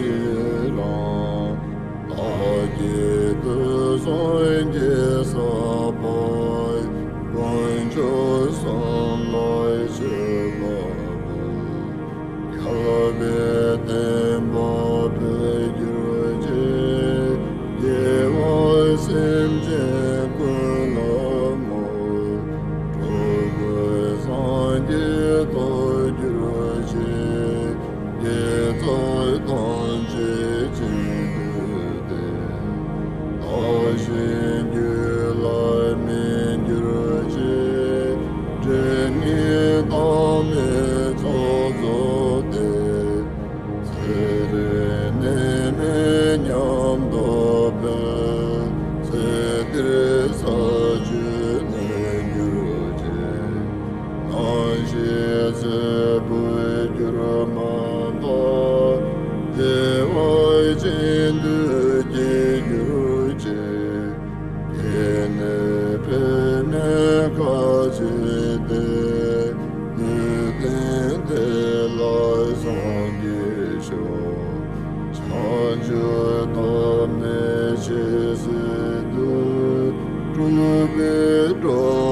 ཡི་རང་། བདག་བསྐྱེད་དུས་གསུམ་གྱི་ས་པ། དཀོན་མཆོག་གསུམ་ལ་མཆོད་པ་འབུལ། རྒྱལ་བའི་བསྟན་པ་འཕེལ་གྱུར་ཅིག་དགེ་བ་སེམས་ཅན་ཀུན་ལ་བསྔོ། འགྲོ་ཀུན་སངས་རྒྱས་ཐོབ་གྱུར་ཅིག་དགེ་རྩ་ཐམས་ཅད་རྒྱུན་མཐུད་དེ། བདག་གཞན་རྒྱུད་ལ་སྨིན་གྱུར་ཅིག་འབྲས་རྣམས་བདག་མེད་ཚོགས་རྫོགས་ཏེ། ཚེ་རིང་ནད་མེད་ཉམས་རྟོགས་འཕེལ། ཚེ་འདིར་ས་བཅུ་ནོན་གྱུར་ཅིག་རྣམ་ཤེས་ཚེ་འཕོས་གྱུར་མ་ཐག་བདེ་བ་ཅན་དུ་སྐྱེ་གྱུར་ཅིག་སྐྱེས་ནས་པདྨས་བཀའ་སྩལ་ཏེ། ལུས་རྟེན་དེ་ལ་སངས་རྒྱས་ཤོག་བྱང་ཆུབ་ཐོབ་ནས་ཇི་སྲིད་དུ། སྤྲུལ་པའི་སྒྲ་